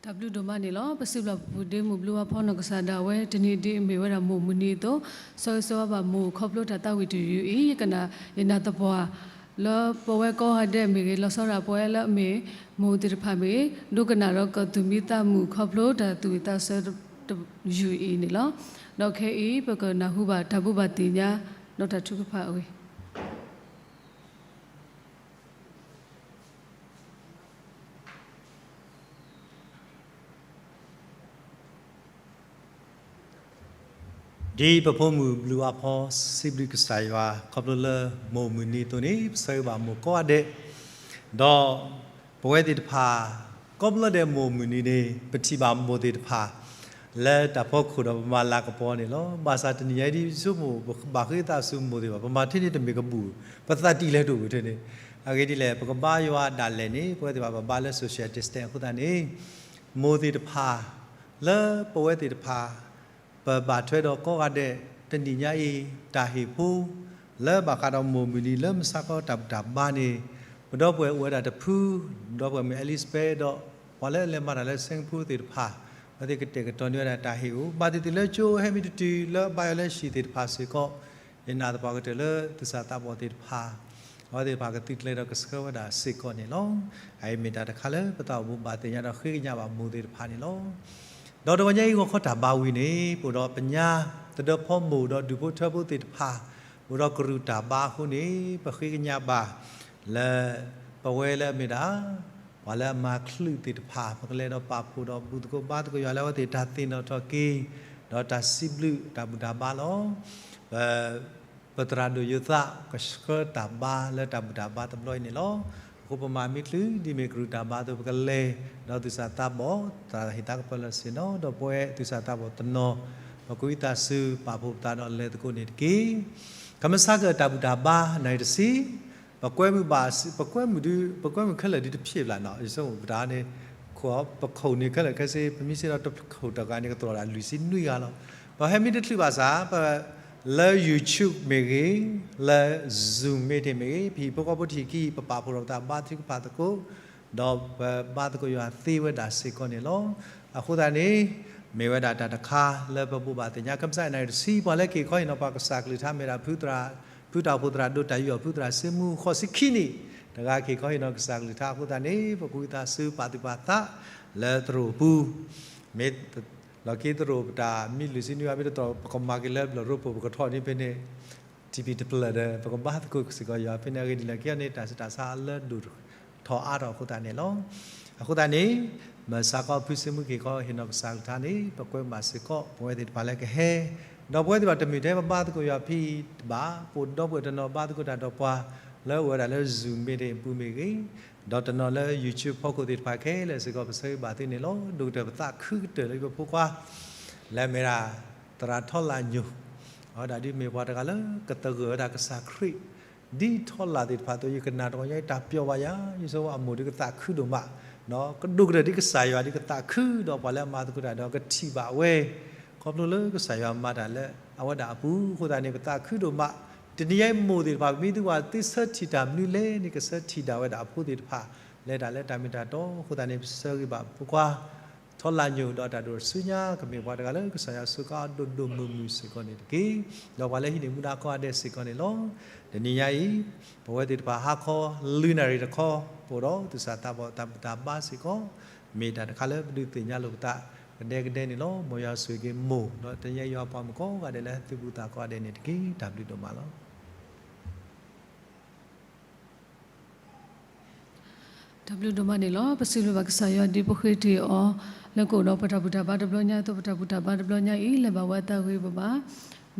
ဃိ တၢ်ဘျုးဒိၣ်မးန့ၣ်လီၤ. ပစံးဘျုးပပူၤဒ့မုၢ်ဘျုးဝါဖီနီၢ်ကစၢ်ဒၣ်ဝဲ တနံၤဒ်အမ့ၢ်ဝဲဒၣ်မိၢ်မုၢ်နံၤအသိး, ဆၢဂ့ၤဆၢဝါဘၣ်မိၢ်ခီဖျိတၢ်သးဝံၣ်တယုၢ်အံၤ, ယကနၣ် ယနာ်သပှၢ် လၢပဝဲကိးဂၤဒဲးမ့ၢ်ဂ့ၤ, လီၤဆီဒၣ်ပဝဲလၢအမ့ၢ်မိၢ်သ့ၣ်တဖၣ်မ့ၢ်ဂ့ၤ, ဒိကနၣ်ဒီးကသူၣ်မံသးမုာ်ခီဖျိတၢ်သူၣ်ဝံၣ်သးဆၢတယုၢ်အံၤန့ၣ်လီၤ. ဒီးခဲအံၤ ပကနၢ်ဟူဘၣ်တၢ်ဘိးဘၣ်သ့ၣ်ညါ ဒီးတၢ်ထုကဖၣ်အဂ့ၢ် ဒ်ပဖိမုၣ်ဘျုးဝါဖီ စံးဘျုးကစၢ်ယွၤ ခီဖျိလၢမိၢ်မုၢ်နံၤအသိးန့ၣ် ပဆၢဂ့ၤဘၣ်မိၢ်ကိးဂၤဒဲး, ဒီးပဝဲသ့ၣ်တဖၣ် ကိးဘျီဒဲးမိၢ်မုၢ်နံၤန့ၣ် ပထံၣ်ဘၣ်မိၢ်သ့ၣ်တဖၣ် လၢတၢ်ဖီခိၣ်ဒီးပမၤလၤကပီၤန့ၣ်လီၤ. ဘၣ်ဆၣ်တနံၤညါအံၤဒ်ဆိကမိၣ် ပဘၣ်ဃ့သးဆူမိၢ်သ့ၣ်တဖၣ် ပမၤထဲန့ၣ်တမ့ၢ်ကဘူၣ်, ပသးတံၢ်လဲၤတအိၣ်ထဲန့ၣ်, အဂ့ၢ်ဒ်လဲၣ် ပကဘါယွၤဒၣ်လဲာ်န့ၣ် ပဝဲသ့ၣ်တဖၣ်ပဘါလၢ social distance အဃိသတးန့ၣ် မိၢ်သ့ၣ်တဖၣ် လၢပဝဲသ့ၣ်တဖၣ် ပဘၣ်ထွဲဒီးကိးဂၤဒဲး တနံၤညါအံၤ တၢ်ဟ့ၣ်ဖိ လၢဘၣ်ဃးဒီးမိၢ်မုၢ်နံၤ လၢမုၢ်ဆါခီတၢ်ဘူၣ်တၢ်ဘါန့ၣ် ပဒီပုၢ်ဝဲၢ်အိၣ်ဝဲဒၣ်တဖု, ဒီပုၢ်ဝဲၢ်မ့ၢ် Elizabeth ဒီး ပှၤလၢအလဲၤမၤတၢ်လၢ Singapore သ့ၣ်တဖၣ် အဝဲသ့ၣ်ကတဲာ်ကတီၤန့ၢ်ဝဲဒၣ်တၢ်ဟ့ၣ်အိၣ် ဘၣ်သ့ၣ်သ့ၣ်လၢကၠိဟဲမံၤတတုၤ လၢအဘါယွၤလၢဟံၣ်သ့ၣ်တဖၣ်စ့ၢ်ကီး ယနာ်သပှၢ်ကတၢၢ်လၢသူၣ်စၢ်သးဘီၣ်သ့ၣ်တဖၣ် အဝဲသ့ၣ်တဖၣ်ကသုးကျဲၤဒီးကဆှၢဝဲဒၣ်စ့ၢ်ကီးန့ၣ်လီၤ. အအံၤမ့ၢ်တၢ်တခါလၢပသးအိၣ်ဘိးဘၣ်သ့ၣ်ညါဒီးဃ့ကညးဘၣ်မိၢ်သ့ၣ်တဖၣ်န့ၣ်လီၤ. ဒီးတဂီၤညါအံၤဂီၤခီတၢ်ဘါဝံၤန့ၣ် ပအိၣ်ဒီးပညါ သဒၢဖီမိၢ်ဒီးဒူၣ်ဖိထၢဖိသ့ၣ်တဖၣ် အိၣ်ဒီးကရူၢ်တၢ်ဘါအဃိန့ၣ် ပဃ့ကညးဘၣ် လၢပဝဲလၢအမ့ၢ်ဒၣ် ပှၤလၢအမၤချုးသ့ၣ်တဖၣ် ပကလဲၤဒီးပာ်ဖှိၣ်ဒီးဘူၣ်သကိးဘါသကိးယွၤလၢအဝဲသ့ၣ်တၢ်သ့ၣ်နီၣ်ထီၣ်က့ၤ ဒီးတၢ်စံးဘျုးတၢ်ဘူၣ်တၢ်ဘါလီၤ. ပ ပသရၣ်ဒိၣ်ယိၤသး ကဆှၢတၢ်ဘါလၢတၢ်ဘူၣ်တၢ်ဘါတဘျီအံၤန့ၣ်လီၤ. အဃိပမၤမ့ၢ်ချုး ဒ်မ့ၢ်ကရူၢ်တၢ်ဘါအသိး ပကလဲၤဒီးသူၣ်စၢ်သးဘီၣ် တၢ်ဟ့ၣ်သးကပၢလီၤဆ့ၣ်နီၤ ဒီးပဝဲသူၣ်စၢ်သးဘီၣ်တနီၤ ပကွံသးစူၤပာ်ဖှိၣ်ပသးဒီးလဲၤသကိးန့ၣ်တက့ၢ်. ခမဆါကတၢ်ဘူၣ်တၢ်ဘါနံၣ်တဆံ ပကွဲမုာ်ဘၣ် ပကွဲမုာ်ဒု ပကွဲမုာ်ခဲလၢာ်ဒုတဖျ့ဘၣ်နီၤ ယဆိကမိၣ်ပတၢ်န့ၣ် ခိၣ် ပခိၣ်န့ၣ်ခဲလၢာ်ခဲဆ့ ပမ့ၢ်စ့ဒီးတခိၣ်တဂၤန့ၣ် ကသြီၣ်ဒၣ်လွံၢ်ဆံနွံဂၤလီၤ. ပဟဲမ့ၢ်တချုးဘၣ်ဆၣ် ပ လၢ YouTube မ့ၢ်ဂ့ၤ, လၢ Zoom meeting မ့ၢ်ဂ့ၤ, ပဟံၣ်ဖိဃီဖိတဟံၣ်ခံ ပပာ်ဖှိၣ်ဒီးပသးဘါထုကဖၣ်သကိး, ဒီးပဘါသကိးယွၤသ့ဝဲဒၣ်စ့ၢ်ကီးန့ၣ်လီၤ. အဃိသတးန့ၣ် မ့ၢ်ဝဲဒၣ်တၢ်တခါလၢပဘိးဘၣ်သ့ၣ်ညါ ကမဆါနံၣ်တဆံ ပှၤလၢက့ၤခီဟ့ၣ်နီၤပှၤကစၢ်ကလုၢ်ကထါမ့ၢ်ဒၣ် ဖုတၢ် ဖုတၢ်အိၣ်ဖှိၣ်သရၣ်ဒိၣ်တၢ်ယူးယီၣ်ဖုသရၣ်စ့မူ ဃိးဆံခံနံၣ်, တဂၤက့ၤခီဟ့ၣ်နီၤကစၢ်ကလုၢ်ကထါအဃိသတးန့ၣ် ပကွံသးစူၤပာ်သူၣ်ပာ်သး လၢသရိာ်ပူၤ မ့ၢ် လီၢ်ခံသရိာ်ပတၢ်မံလွံၢ်ဆံနွံဂၤ မ့ၢ်တသရိာ် ပကမၤက့ၤလၢဘျီၣ်ရိဖှိၣ် ပကထီၣ်န့ၢ်ဖဲန့ၣ် ထံၣ်ဖံၣ်တဖျၢၣ်ဒီး ပကဘါသကိးစ့ၢ်ကီးယွၤဖဲန့ၣ် အဂ့ၢ်ဒ်လဲၣ် ကဲန့ၣ်တၢ်ဆူးတၢ်ဆါလၢဒိၣ်ထီၣ်အါထီၣ်အဃိသတးန့ၣ်လီၤ. အဃိသတးန့ၣ် မုၢ်ဆါခီဖုစ့မူက့ၤခီဟ့ၣ်နီၤကစၢ်ကလုၢ်ကထါန့ၣ် ပကွဲမုာ်ဘၣ်စ့ၢ်ကီး ပဝဲသ့ၣ်တဖၣ်လၢကဟဲ ဒီးပဝဲသ့ၣ်တဖၣ်တမ့ၢ်ထဲပဘါသကိးယွၤဖဲအံၤဘၣ် ပအိၣ်ဒီပုၢ်ဝဲၢ်တနီၤဘါသကိးတၢ်ဒီးပှၤ လၢအအိၣ်ဝဲဒၣ်လၢ Zoom meeting ပူၤမ့ၢ်ဂ့ၤ ဒီးတနီၤလၢ YouTube ဖီခိၣ်သ့ၣ်တဖၣ်ခဲလၢာ်စ့ၢ်ကီး ပဆၢဂ့ၤဘၣ်သုန့ၣ်လီၤ. ဒိၣ်ကတၢၢ်ပသးခုကတၢၢ်လၢပဖိခွါ လၢအမ့ၢ်ဒၣ် သရၣ်ထီလၣ်ညိၣ် အဝဲဒၣ်ဒ်မ့ၢ်ပှၤတဂၤလၢကသဂၢၢ်ဝဲဒၣ်ကစၢ်ခရံာ် ဒ်ထီလၣ်သ့ၣ်တဖၣ်အသိး ယကနၣ်တဂီၤညါအံၤတၢ်ပျီဘၣ်ယၤ ယဆိကမိၣ်အမိၢ်ဒုးကသးခုဒိၣ်မး ကဒိၣ်ကတၢၢ်ဒ်ကစၢ်ယွၤဒ်ကသးခုဒီးပှၤလၢအမၤသကိးတၢ်ဒီးကထံၣ်ဘၣ်ဝဲ ခီဖျိလၢကစၢ်ယွၤမၤတၢ်လၢအဝဲဒၣ်အပူၤအဃိသတးန့ၣ် ပသးခုဒိၣ်မး တနံၤညါအံၤမိၢ်သ့ၣ်တဖၣ် ပမ့ၢ်သ့ၣ်ညါသ့ဆၢထံၣ်တၢ်မနုၤလဲၣ်န့ၣ် ကဆၢထံၣ်ဒၣ်ဝဲဒၣ်အဖိသ့ၣ်တဖၣ် လဲၤတၢ်လၢတၢ်မ့ၢ်တၢ်တီအဃိသတးန့ၣ် ပဆၢဂ့ၤဘၣ်ပဖိခွါ ထီလၣ်ညိၣ်ဒီးတၢ်ဒိၣ်ဆူညါ ကမ့ၢ်ပှၤတဂၤလၢကစၢ်ယွၤစူးကါဒိၣ်ဒိၣ်မုၢ်မုၢ်စ့ၢ်ကီးန့ၣ်တက့ၢ်. ဒီးပှၤလၢဟံးန့ၢ်မူဒါကိးဂၤဒဲးစ့ၢ်ကီးန့ၣ်လီၤ. တနံၤညါအံၤ ပဝဲသ့ၣ်တဖၣ်ဟါခီ လွံၢ်နၣ်ရံၣ်တခီ ပအိၣ်ဒီးသူၣ်စၢ်သးဘီၣ်တၢ်ဘူၣ်တၢ်ဘါစ့ၢ်ကီး မ့ၢ်တၢ်တခါလၢပဒုးသ့ၣ်ညါလိာ်ပသးကဒဲကဒဲန့ၣ်လီၤ. မ်ယွၤဆိၣ်ဂ့ၤက့ၤမိၢ် ဒီးတနံၤညါယွၤပှၤမုၣ်ကိးဂၤဒဲးလၢသုးဘူးသးကိးဂၤဒဲးန့ၣ်တက့ၢ်. တၢ်ဘျုးဒိၣ်မးလီၤ. တၢ်ဘျုးဒိၣ်မးန့ၣ်လီၤ. ပစံးဘျုးဘၣ်ကစၢ်ယွၤဒ်ပဃ့တ့ၢ်အီၤ လၢကအိၣ်ဒီးပတၢ်ဘူၣ်တၢ်ဘါတဘျီညါအသိး ပတၢ်ဘူၣ်တၢ်ဘါတဘျီညါအံၤ လဲၤဘၣ်ဝဲအသးဂ့ၤဘၣ်ဘၣ်.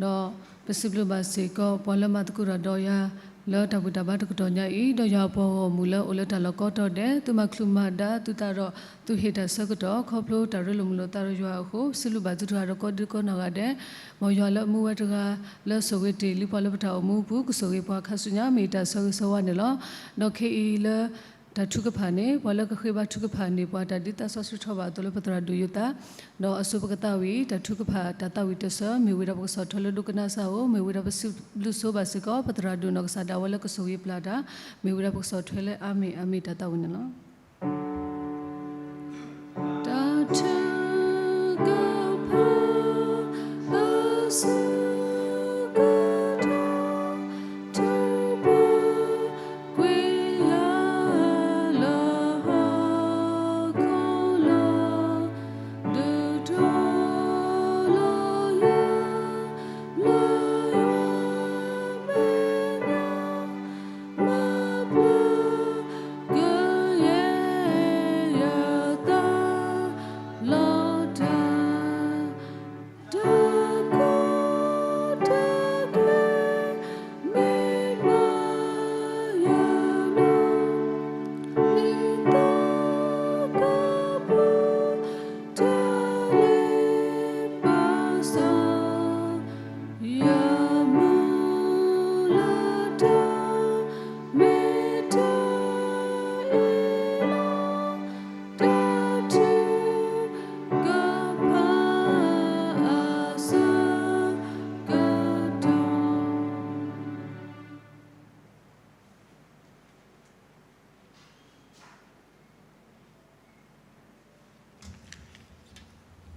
ဒီးပစံးဘျုးဘၣ်စ့ၢ်ကီး ပှၤလၢမၤသကိးတၢ်ဒီးယၤ လၢတၢ်ဘူၣ်တၢ်ဘါတကတီၢ်ညါအံၤ, ဒီးယွၤအပှၤဂီၢ်မုၢ်လၢအိၣ်လၢတၢ်လီၢ်ကိးတီၤဒဲး, သုမၤချုးမၤဒါသုသးဒီး သုဟ့ၣ်တၢ်ဆၢကတီၢ် ခီဖျိတၢ်ရ့လိာ်မုာ်လိာ်သးဒီးယွၤအဃိ, စံးဘျုးဘၣ်သုတဂၤဒီးကိးဒံကိးနီၢ်ဂၤဒဲး, မ်ယွၤလၢအမူဝဲတဂၤ လၢဆိၣ်ဂ့ၤတ့ၢ်လံပှၤလၢပတၢ်အိၣ်မူအပူၤ ကဆိၣ်ဂ့ၤပှၤခါဆူညါ မ့ၢ်ယတၢ်ဆၢဂ့ၤဆၢဝါန့ၣ်လီၤ. ဒီးခဲအံၤလၢ တၢ်ထုကဖၣ်န့ၣ် ပှၤလၢကဃ့ဘါထုကဖၣ်န့ၢ်ပှၤတၢ်ဒ်သးစီဆှံထီၣ်ဘၣ်အသိးလၢပသရၣ်ဒိၣ်ယိၤသး, ဒီးအဆိပကသးဝံၣ် တၢ်ထုကဖၣ်တၢ်သးဝံၣ်တစၢၤ မ့ၢ်ဝံၤဒီးပကဆီၣ်ထွဲလၢဒိကနၣ်စၢ်ဧိၤ, မ့ၢ်ဝံၤဒီးပစံးဘျုးဆိဘၣ်စ့ၢ်ကီး ပသရၣ်ဒိၣ်နီၢ်ကစၢ်ဒၣ်ဝဲလၢကဆိၣ်ဂ့ၤပျၢ်တၢ်, မ့ၢ်ဝံၤဒီးပကဆီၣ်ထွဲလၢအၤမ့ၣ် အၤမ့ၣ်တၢ်သးဝံၣ်န့ၣ်လီၤ. တၢ်ထုကဖၣ်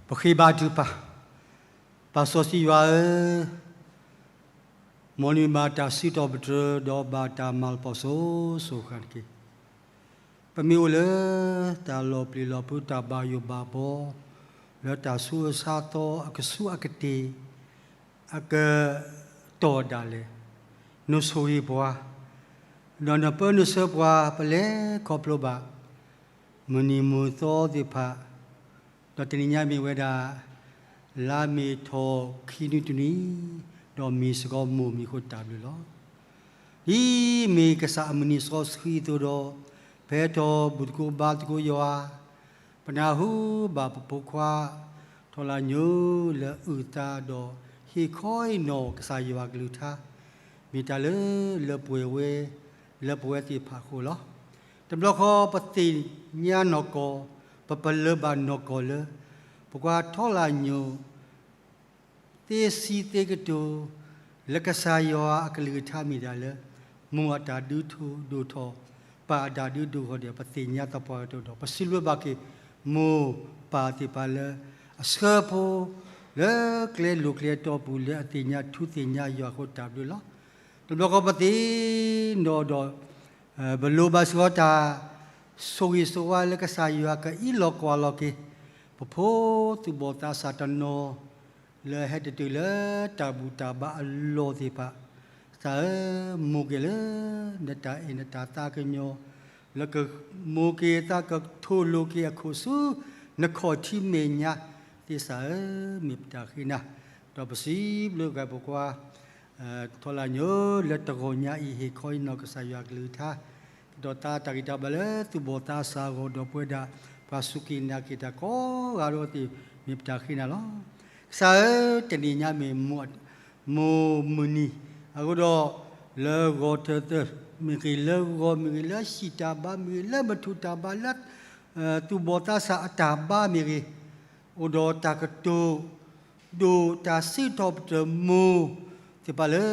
ပဃ့ဘါထုကဖၣ်, ပၢ်စီဆှံယွၤဧၢ, မ်နမၤတၢ်စံးထီၣ်ပတြၢၤဒီးဘၣ်တၢ်မၤလၤကပီၤစိၤစိၤဃၣ်ဃၣ်တက့ၢ်. ပမ့ၢ်အိၣ်လၢတၢ်လီၤပျံၤလီၤဖုး တၢ်ဘၣ်ယိၣ်ဘၣ်ဘီ လၢတၢ်ဆူးအဆါသီအကဆူးအကတ့ၢ် အကတီၢ်ဒၣ်လဲာ်, နဆိၣ်ဂ့ၤပှၤ, ဒီးနပၢနဆှၢပှၤ ပလဲၤခီဖျိဘၣ် မုၢ်နံၤမုၢ်သီသ့ၣ်တဖၣ်, ဒီးတနံၤညါမ့ၢ်ဝဲဒၣ် လါမ့ၤထီၣ်ခံနွံတနွံ, ဒီးမ့ၢ်စ့ၢ်ကီးမိၢ်မံၤအဃိတၢ်ဘျုးလီၤ. ဒ်မ့ၢ်ကစၢ်အမုၢ်နံၤစီဆှံအသိးဒီး, ဖဲထီၣ်ဘူၣ်သကိးဘါသကိးယွၤ, ပနၢ်ဟူဘၣ်ပဖိခွါ ထီလၣ်ညိလၢအုၣ်သးဒီးဟ့ၣ်ခီအံၤနီၢ်ကစၢ်ယွၤကလုၢ်ကထါ, မ့ၢ်တၢ်လၢလၢပှဲၤဝဲ လၢပဝဲသ့ၣ်တဖၣ်အဃိလီၤ. တဘျီဃီ ပသ့ၣ်ညါနီၢ်ကီၢ်, ပပလၢၢ်ဘၣ်နီၢ်ကီၢ်လၢ ပကွၢ်ထီလၣ်ညိ သ့ဆံသ့ကတိၤ လၢကစၢ်ယွၤအကလုၢ်ကထါမ့ၢ်တၢ်လၢ မိၢ်အတၢ်ဒုးဒိၣ်ထီၣ်, ပၢ်အတၢ်ဒုးဒိၣ်ထီၣ်ဒီး ပသ့ၣ်ညါသပှၢ်ကတၢၢ်ဒီး ပစံးဘျုးဘၣ်က့ၤ မိၢ်ပၢ်သ့ၣ်တဖၣ်လၢအဆှၢဖိ လၢကျဲလိၤကျဲတီပူၤ လၢအသ့ၣ်ညါထူသ့ၣ်ညါယွၤအဃိတၢ်ဘျုးလီၤ. တဘျီဃီပသ့ၣ်နီၣ်ဒီး ပလိၣ်ဘၣ်စ့ၢ်ကီးတၢ် ဆိၣ်ဂ့ၤဆိၣ်ဝါလၢကစၢ်ယွၤကအံးလီၤကွၢ်လီၤက့ၤ ပဖိသူၣ်ဘီၣ်သးစၢ်တနီၤ လၢဟဲတတုၤလၢတၢ်ဘူၣ်တၢ်ဘါအလီၢ်သ့ၣ်တဖၣ်, ကစၢ်ဧၢ, မိၢ်က့ၤလၢ နတၢ်အဲၣ်နတၢ်သးကညီၤ လၢကမိၢ်က့ၤသးကထိၣ်လိာ်က့ၤအခိၣ်ဆူ နခီၣ်ထံးမဲာ်ညါသ့ၣ်ကစၢ်ဧၢ, မ့ၢ်ပတၢ်ဃ့နၤ, ဒီးပစံးဘျုးက့ၤပကွၢ် ထီလၣ်ညိလၢတဂီၤညါအံၤ ဟ့ၣ်ခီအံၤနီၢ်ကစၢ်ယွၤကလုၢ်ကထါ, ကဒီးသါတၢ်ဂံၢ်တၢ်ဘါလၢသူၣ်ဘီၣ်သးစၢ်အဂီၢ်ဒီးပဝဲဒၣ် ပှၤစူၢ်က့ၤနာ်က့ၤတၢ်ကိးဂၤဒဲးသ့ၣ် မ့ၢ်ပတၢ်ဃ့နၤလီၤ. ကစၢ်ဧၢ, တနံၤညါမ့ၢ် မိၢ်မုၢ်နံၤအဃိဒီး လၢဂီၤထၢၣ်သၢၣ်မ့ၢ်ဂ့ၤ, လၢဂီၤမ့ၢ်ဂ့ၤ, လၢဟံၣ်တၢ်ဘါမ့ၢ်ဂ့ၤ, လၢမုၢ်ထူၣ်တၢ်ဘါ, လၢသူၣ်ဘီၣ်သးစၢ်အတၢ်ဘါမ့ၢ်ဂ့ၤ, အိၣ်ဒီးတၢ်ကတိၤ ဒိၣ်တၢ်စံးထီၣ်ပတြၢၤမိၢ်သ့ၣ်တဖၣ်လၢ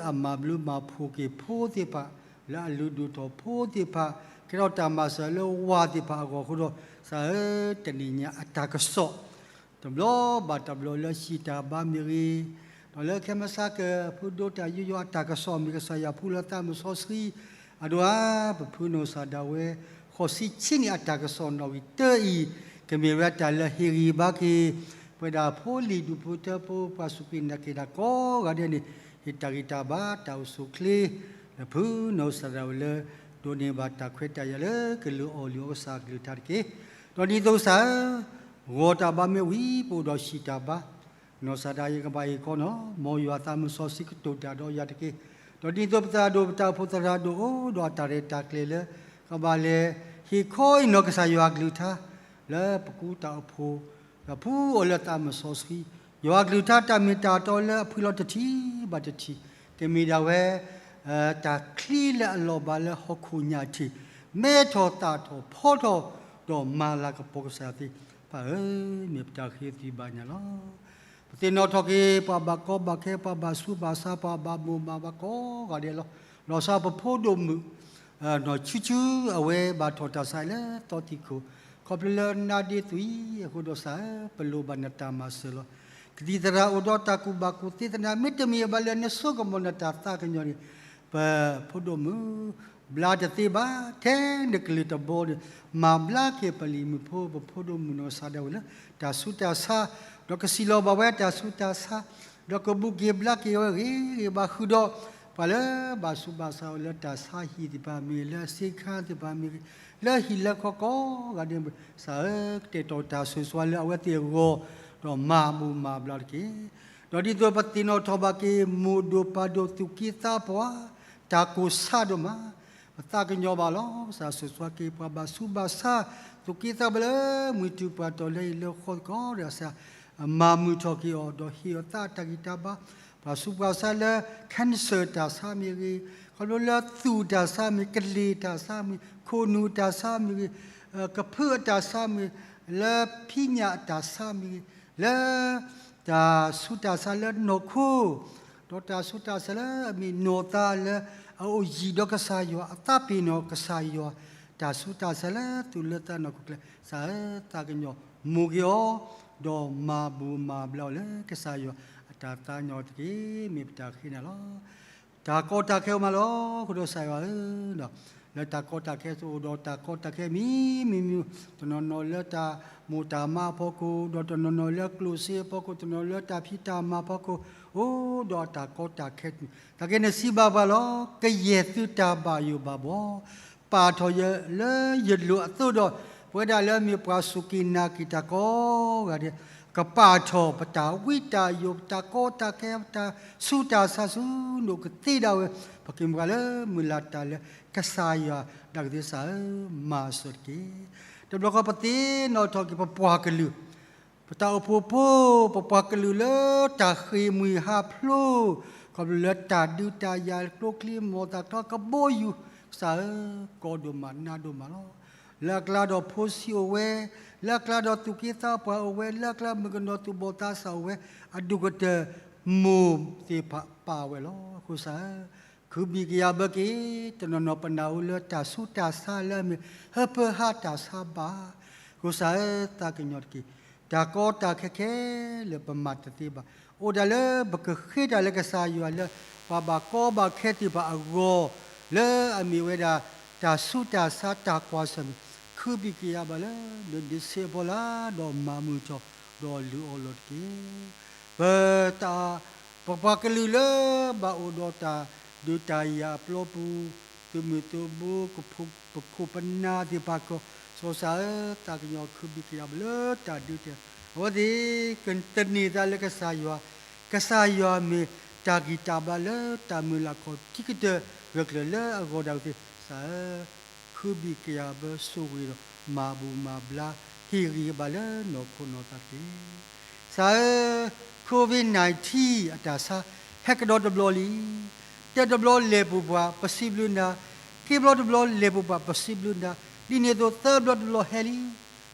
အမၤဘျုးမၤဖှိၣ်က့ၤဖိသ့ၣ်တဖၣ်, လၢအလုၢ်ဒိၣ်ထီၣ်ဖိသ့ၣ်တဖၣ်, ကဲထီၣ်တၢ်မၤစၢၤလၢဝၤသ့ၣ်တဖၣ်အဂီၢ်အဃိဒီး ကစၢ်ဧၢ, တနံၤညါအတၢ်ကစီၣ် တဘျီဘၣ်တဘျီလၢဟံၣ်တၢ်ဘါမ့ၢ်ဂ့ၤ, ဒီးလၢခဲမုၢ်ဆါက ဖုဒိတၢ်ယူးယီၣ်အတၢ်ကစီၣ်မ့ၢ် ကစၢ်ယွၤဖှူလီၤသးမုၢ်စီဆှံ, အဒိ ပဖုနီၢ်ကစၢ်ဒၣ်ဝဲ ဃိးဆံဆံနံၣ်အတၢ်ကစီၣ်နီၣ်ဂံၢ်တၢအံၤ ကမ့ၢ်ဝဲတၢ်လၢဟ့ၣ်ဂံၢ်ဘါက့ၤ ပဝဲဒၣ်ဖိလံၤဒူၣ်ဖိထၢဖိ ပှၤစူၢ်က့ၤနာ်က့ၤတၢ်ကိးဂၤဒဲးန့ၣ် ဟ့ၣ်တၢ်ဂံၢ်တၢ်ဘါတၢ်အိၣ်ဆူၣ်အိၣ်ချ့ လၢဖုနီၢ်ကစၢ်ဒၣ်ဝဲလၢ ဒိးန့ၢ်ဘၣ်တၢ်ခွဲးတၢ်ယာ်လၢကလုၢ်အီၣ်လုၢ်အီကစၢ်အကလုၢ်ကထါတက့ၢ်. ဒီးဒ်သိးကစၢ်ဧၢ, ဂီၤတၢ်ဘါမ့ၢ်ဝံၤ ပအိၣ်ဒီးဟံၣ်တၢ်ဘါ, နီၢ်ကစၢ်ဒၣ်ယကဘၣ်ဟ့ၣ်ခီနီၤ မ်ယွၤသးမုၢ်စီဆှံကတိၤတၢ်ဒီးယၤတက့ၢ်. ဒီးဒ်သိးပသရၣ်ဒိၣ်ပတၢ်အိၣ်ဖှိၣ်သရၣ်ဒိၣ်အိၣ်ဒီးအတၢ်ရဲၣ်တၢ်ကျဲၤလၢ ကဘၣ်လဲၤဟ့ၣ်ခီအံၤနီၤကစၢ်ယွၤအကလုၢ်ကထါ လၢပကူတၢ်အိၣ်ဖှိၣ် ဒီးဖှူအီၤလၢသးမုၢ်စီဆှံ ယွၤအကလုၢ်ကထါတၢ်မ့ၢ်တၢ်တီလၢအဖှံလီၤတထံၣ်ဘၣ်တထံၣ် ကမ့ၢ်ဒၣ်ဝဲ တၢ်ချံလၢအလီၤဘၣ်လၢဟီၣ်ခိၣ်ညၣ်ထံး မဲထီၣ်သၣ်ထီၣ်ဖီထီၣ် ဒီးမၤလၤကပီၤကစၢ်သ့ၣ်တဖၣ်ဧၢ, မ့ၢ်ပတၢ်ဃ့သံဘၣ်ညါလီၤ. ပသ့ၣ်နီၣ်ထီၣ်က့ၤ ပှၤဘၣ်ကီဘၣ်ခဲ ပှၤဘၣ်ဆူးဘၣ်ဆါ ပှၤဘၣ်မိၢ်ဘၣ်ပၢ်ကိးဂၤဒဲးလီၤ. လီၤဆီပဖိဒိၣ်မုၣ် နီၢ်ဆူၣ်ဆူၣ် အဝဲဘၣ်ထီၣ်တၢ်ဆါလၢသီသံၣ်ခိၣ် ခီဖျိလၢနါဒ့သွံၣ်အဃိဒီး ကစၢ်ဧၢ ပလိၣ်ဘၣ်နတၢ်မၤစၢၤလီၤ. ကသံၣ်သရၣ်အိၣ်ဒီးတၢ်ကူၣ်ဘၣ်ကူၣ်သ့သနာ် မ့တမ့ၢ်ဘၣ်လၢနဆိကမိၣ်နတၢ်သးကညီၤန့ၣ် ပဖိဒိၣ်မုၣ် ဘျါတသ့ဘၣ် ထဲနကလုၢ်တဘီန့ၣ် မၤဘျါက့ၤပလံၤမုၣ်ဖိ ပဖိဒိၣ်မုၣ်နီၢ်ကစၢ်ဒၣ်ဝဲလၢ တၢ်ဆူးတၢ်ဆါ ဒီးကစံးလီၤဘၣ်ဝဲတၢ်ဆူးတၢ်ဆါ ဒီးကဘူၣ်က့ၤဘျါက့ၤဝဲဂ့ၤဂ့ၤဘၣ်ဃုာ်ဒီး ပှၤလၢဘၣ်ဆူးဘၣ်ဆါဝဲလၢတၢ်ဆါဟံၣ်သ့ၣ်တဖၣ်မ့ၢ်ဂ့ၤ လၢအစ့ခါသ့ၣ်တဖၣ်မ့ၢ်ဂ့ၤ လၢဟံၣ်လၢဃီကိးဂၤဒဲး ကစၢ်ဧၢ ကတဲာ်ကတီၤတၢ်ဆိၣ်ဂ့ၤလၢအဝဲသ့ၣ်အဂီၢ် ဒီးမၤဘူၣ်မၤဘျါတက့ၢ်. ဒီးဒ်သိးပသ့ၣ်နီၣ်ထီၣ်ဘၣ်က့ၤ မိၢ်ဒိၣ်ပၢ်ဒိၣ်သူၣ်က့သးပှၢ် တၢ်ကိၢ်ဆါဒိၣ်မး ပသးကညီၤဘၣ်လီၤ. ကစၢ်ဆိၣ်ဂ့ၤက့ၤပှၤဘၣ်ဆူးဘၣ်ဆါ သူၣ်က့သးပှၢ်လၢမုၢ်တူၢ်ပှၤတီၤလၢဟံၣ်လၢဃီသကိးဒီး ကစၢ်မၤမုာ်ထီၣ်က့ၤအီၤ ဒီးဟ့ၣ်အီၤသးတၢ်ဂံၢ်တၢ်ဘါ ပှၤဆူးပှၤဆါလၢ cancer တၢ်ဆါမ့ၢ်ဂ့ၤ, ခီဖျိလၢသူၣ်တၢ်ဆါမ့ၢ် ကလ့ၢ်တၢ်ဆါမ့ၢ် ခိၣ်နူာ်တၢ်ဆါမ့ၢ်ဂ့ၤ, ကဖုအတၢ်ဆါမ့ၢ် လၢဖံးညၣ်အတၢ်ဆါမ့ၢ်ဂ့ၤ, လၢ တၢ်ဆူးတၢ်ဆါလၢနီၢ်ခိ ဒီးတၢ်ဆူးတၢ်ဆါလၢအမ့ၢ်နီၢ်သးလၢအအိၣ်ယံၤဒီးကစၢ်ယွၤ အသးပ့ၤနီၣ်ကစၢ်ယွၤ တၢ်ဆူးတၢ်ဆါလၢသူၣ်လၢသးနီၢ်ခိကျဲ ကစၢ်ဧၢ သးကညီၤမိၢ်က့ၤအီၤ ဒီးမၤဘူၣ်မၤဘျါအီၤလၢကစၢ်ယွၤအတၢ်သးကညီၤတက့ၢ်. မ့ၢ်ပတၢ်ဃ့နၤလီၤ. တၢ်ကီတၢ်ခဲအိၣ်မးလီၤ. အဃိဒီးကစၢ်ယွၤဧၢ လၢတၢ်ကီတၢ်ခဲအိၣ်ဒီးတၢ်ကီတၢ်ခဲမံၤမံၤမံၤ တနီၤနီၤလၢတၢ်မိၢ်တၢ်မါအဖီခိၣ် ဒီးတနီၤနီၤလၢကျိၣ်စ့အဖီခိၣ် တနီၤလၢတၢ်ဖံးတၢ်မၤအဖီခိၣ် အိၣ်ဒီးတၢ်ကီတၢ်ခဲတမံၤ သနာ်က့န့ၣ်စံးဘၣ်ပှၤလီၤ. ကယဲၢ်သုတၢ်ဘၣ်ယိၣ်ဘၣ်ဘှီ ပာ်ထီၣ်ယၤလၢယလိၤအသိးဒီး ပဝဲဒၣ်လၢအမ့ၢ်ပှၤစူၢ်က့ၤနာ်က့ၤတၢ်ကိးဂၤဒဲး ကပာ်ထီၣ်ပတၢ်ဝံတၢ်ယိး ပတၢ်ကီတၢ်ခဲ ပတၢ်ဆူးတၢ်ဆါဆူနိၣ်ကသ့ဒၣ်ဝဲ ပကမၤလၢမုၢ်လၢ်တၢ်လၢကစၢ်ယွၤဒၣ်ကသ့ ကစၢ်ဧၢ မၤစၢၤတက့ၢ်. တဘျီဃီပသ့ၣ်နီၣ်ထီၣ်က့ၤပပှၤကလုာ် ပတၢ်အိၣ်ဖှိၣ်ဖိ ပပှၤကလုာ်လၢတၢ်ဃ့ၢ်မှံဟးဖျိး ခီဖျိလၢတၢ်ဒုးတၢ်ယၤကျိချံမျိာ်သၣ်ချီကဘီယူၤ ကစၢ်ဧၢ ကီဒိၣ်မးနးဒိၣ်မးလီၤ. လၢအကျါဒီးဖိဆံးအိၣ်ဝဲ, လၢအကျါဒီးသူၣ်က့သးပှၢ်အိၣ်ဝဲ, လၢအကျါမုၣ်ကနီၤသူၣ်ဘီၣ်သးစၢ်အိၣ်ဝဲ, အဒိၣ်ကတၢၢ်မိၢ်သ့ၣ်တဖၣ်ပာ်ဝဲလီၤ. အဃိကစၢ်ဧၢ, ခုဘံၣ်ကယၤဘၢက့ၤ တနီၤနီၤပနၢ်ဟူလၢတၢ်ဆူးတၢ်ဆါလၢအမ့ၢ် ဟၢဖၢဟးတၢ်ဆါဘၣ်. အဃိကစၢ်ဧၢ, သးကညီၤတက့ၢ်. တၢ်ကီတၢ်ခဲခဲလၢာ်ပမၤတသ့ဘၣ်. အိၣ်ဒၣ်လၢပကဃ့တၢ်လၢကစၢ်ယွၤလၢ ပှၤဘၣ်ကီဘၣ်ခဲသ့ၣ်တဖၣ်အဂီၢ်, လၢအမ့ၢ်ဝဲဒၣ်တၢ်ဆူးတၢ်ဆါတၢ်ကွၢ်ဆၢၣ်မဲာ်, ခုဘံၣ်ကယၤဘၣ်လၢ နဒုးဆဲးဖီလာ် ဒီးမၤမုာ်ထီၣ် ဒီးလုၢ်အီၣ်လီၤတက့ၢ်. ပတၢ် ပပှၤကလုာ်လၢဘၣ်အိၣ်ဒီးတၢ်ဒုးတၢ်ယၤအပျီပူၤ, သုးမုၢ်သုးဘိ ပခိၣ်ပနၢ်သ့ၣ်တဖၣ်ကီၢ်, ကစၢ်ဧၢ, သးကညီၤခုဘံၣ်ကယၤဘၣ်လၢတၢ်ဒုးတၢ်ယၤ, အဝဲသ့ၣ် ကသန့ၤသးလၢကစၢ်ယွၤ, ကစၢ်ယွၤမ့ၢ်တၢ်ဂံၢ်တၢ်ဘါလၢတၢ်မုၢ်လၢ်ခီၣ်ထံးကတၢၢ်ဂၢၢ်ကျၢၤလၢအဂီၢ်ဒၣ်ဝဲသ့ၣ်, ကစၢ်ဧၢ, ခုဘံၣ်ကယၤဘၣ်ဆိၣ်ဂ့ၤဒီး မၤဘူၣ်မၤဘျါ ဟ့ၣ်ဂံၢ်ဟ့ၣ်ဘါလၢနီၢ်ခိနီၢ်သးတက့ၢ်. ကစၢ်ဧၢ, COVID nineteen အတၢ်ဆါ ဟဲကဒီးတဘျီလံ. တဘျီလဲၤပိာ်ပှၤ ပစံးဘျုးနၤ, ခံဘျီတဘျီလဲၤပိာ်ပှၤ ပစံးဘျုးနၤ, ဒ်န့ၣ်အသိးသၢဘျီတဘျီဟဲလံ.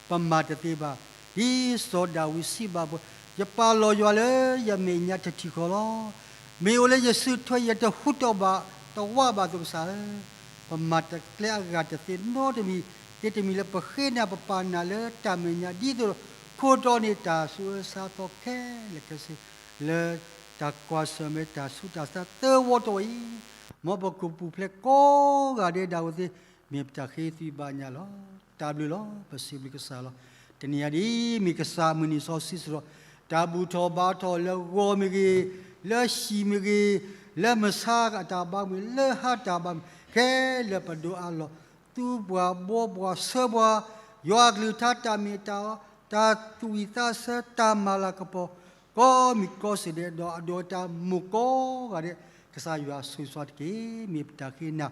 ပမၤတသ့ဘၣ်. ဒ်စီၤဒၤဝံးစံးဘၣ်ပှၤ, ယပာ်လီၤယွၤလၢယမဲာ်ညါတထံၣ်ဃီလီၤ. မ့ၢ်အိၣ်လၢယစုထွဲ ယတဟူးတဘၣ်တဝးဘၣ်အသိး ကစၢ်ဧၢ, ပမၤတကျဲအဂၤတသ့နီတမံၤ, သ့တမံၤလၢပဃ့နၤပပာ်နၤလၢတၢ်မဲာ်ညါ ဒ်သိးဒီး ခိၣ်တီန့ၣ်တၢ်ဆူးအၢဆါသီခဲလၢာ်ခဲဆ့ လၢတၢ်ကွၢ်ဆၢၣ်မဲာ်တၢ်ဆူးတၢ်ဆါသၢဝီတဝီအံၤ, မ်ပကပူၤဖျဲးကိးဂၤဒဲးဒၣ်ဝဲသ့ၣ် မ့ၢ်ပတၢ်ဃ့သွံဘၣ်ညါလီၤ. တၢ်ဘျုးလီၤ. ပစံးဘျုးကစၢ်လီၤ. တနံၤအံၤဒ်အံၤ မ့ၢ်ကစၢ်မုၢ်နံၤစီဆှံစ့ၢ်ကီး, တၢ်ဘူၣ်ထီၣ်ဘါထီၣ်လၢဂီၤမ့ၢ်ဂ့ၤ, လၢဟံၣ်မ့ၢ်ဂ့ၤ, လၢမုၢ်ဆါအတၢ်ဘါမ့ၢ်ဂ့ၤ, လၢဟါတၢ်ဘါမ့ၢ်ဂ့ၤ, ခဲလၢာ်ပဒိးအးလီၤ သူပှၤဘှီပှၤဆၢပှၤ, ယွၤအကလုၢ်ကထါတၢ်မ့ၢ်တၢ်တီ, တၢ်သူၣ်ဝံၣ်သးဆၢ, တၢ်မၤလၤကပီၤ, ကိးမံၤကိးစုဒဲး ဒီးအဒိးတၢ်မိၢ်ကိးဂၤဒဲး, ကစၢ်ယွၤဆိၣ်ဂ့ၤဆိၣ်ဝါတက့ၢ်. မ့ၢ်ပတၢ်ဃ့နၤ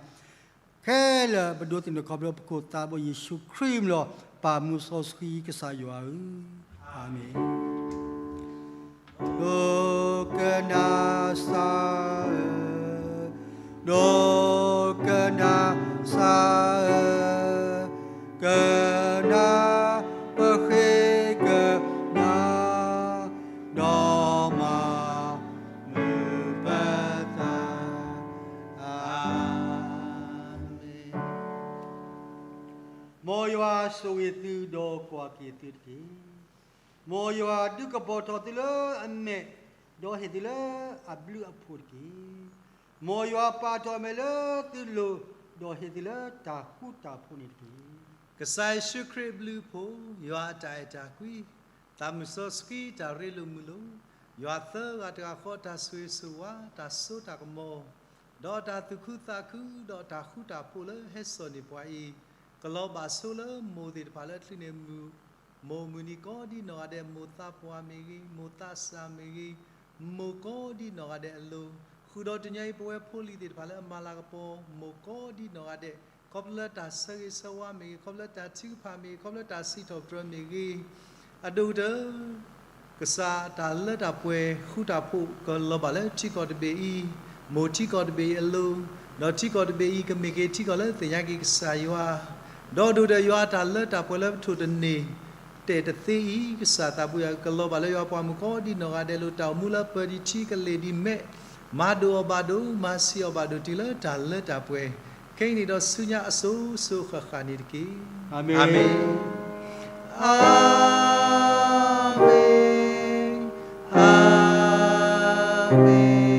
ခဲလၢာ် ပဒိးသန့ၤခီဖျိပခိၣ်သးဘိယ့ၣ်ၡူးခရံာ်မံၤလီၤ. ပၢ်မူစီဆှံကစၢ်ယွၤဧၢ, အၤမ့ၣ်. ဒိကနၣ်စၢ်ဧၢ, ဒိကနၣ်စၢ်ဧၢ, ကနၣ်ပဃ့ကညး, ဒီးမၤမုာ်ပသး, အၤမ့ၣ်. မ်ယွၤဆိၣ်ဂ့ၤသုဒီးကွၢ်က့ၤသုတက့ၢ်. မ်ယွၤဒုးကပီၤထီၣ်သုလၢအမဲာ်, ဒီးဟ့ၣ်သုလၢအဘျုးအဖှိၣ်တက့ၢ်. မ်ယွၤပာ်ထီၣ်အမဲာ်လၢသုလိၤ, ဒီးဟ့ၣ်သုလၢတၢ်ဃူတၢ်ဖိးန့ၣ်တက့ၢ်. ကစၢ်ယ့ၣ်ၡူးခရံာ်အဘျုးအဖှိၣ်, ယွၤအတၢ်အဲၣ်တၢ်ကွံ, သးမုၢ်စီဆှံတၢ်ရ့လိာ်မုာ်လိာ်, ယွၤသၢဂၤတဂၤဃီတၢ်ဆိၣ်ဂ့ၤဆိၣ်ဝါ, တၢ်စိတၢ်ကမီၤ, ဒီးတၢ်သူၣ်ခုသးခု, ဒီးတၢ်ဃူတၢ်ဖိးလၢဟဲစိာ်န့ၢ်ပှၤအံၤ, ကလီၤဘၣ်ဆိလၢမိၢ်သ့ၣ်တဖၣ်လၢအချုးန့ၢ်မုၢ် မိၢ်မုၢ်နံၤကိးဒ်နီၢ်ဂၤဒဲး, မိၢ်သးပှၢ်မ့ၢ်ဂ့ၤ, မိၢ်သးစၢ်မ့ၢ်ဂ့ၤ, မိၢ်ကိးဒ်နီၢ်ဂၤဒဲးအလိၤ, ဃုာ်ဒီးတနံၤအံၤ ပဝဲဖိလံၤသ့ၣ်တဖၣ်လၢအမၤလၤကပီၤ မိၢ်ကိးဒ်နီၢ်ဂၤဒဲး, ခီဖျိလၢတၢ်ဆၢဂ့ၤဆၢဝါမ့ၢ်ဂ့ၤ, ခီဖျိလၢတၢ်ထုကဖၣ်မ့ၢ်ဂ့ၤ, ခီဖျိလၢတၢ်စံးထီၣ်ပတြၢၤမ့ၢ်ဂ့ၤ, အဒိၣ်ကတၢၢ် ကစၢ်တၢ်လၢတၢ်ပှဲၤဃူတၢ်ဖိးကလီၤဘၣ်လၢထံကီၢ်တဘ့ၣ်အံၤ, မိၢ်ထံကီၢ်တဘ့ၣ်အံၤအလိၤ, ဒီးထံကီၢ်တဘ့ၣ်အံၤ ကမ့ၢ်က့ၤထံကီၢ်လၢသ့ၣ်ညါက့ၤကစၢ်ယွၤ, ဒီးဒိၣ်ကတၢၢ်ယွၤအတၢ်လၢတၢ်ပှဲၤလၢပထိၣ်တန့ၢ် တဲာ်တသ့အံၤ, ကစၢ်သးပူၤယွၤကလီၤဘၣ်လၢယွၤပှၤမုၣ်ကိးဒ်နီၢ်ဂၤဒဲးလိၤ, တၢ်အိၣ်မူလၢပၢၤဒံးထံကလ့ၢ်ဒံးမဲး, မၤဒိၣ်အီၣ်ဘၣ်ဒိၣ်, မၤဆံးအီၣ်ဘၣ်ဒိၣ်တုၤလၢတၢ်လၢတၢ်ပှဲၤ, ခဲအံၤန့ၣ်ဒီးဆူညါအစိၤစိၤဃၣ်ဃၣ်န့ၣ်တက့ၢ်. အၤမ့ၣ်, အၤမ့ၣ်, အၤမ့ၣ်.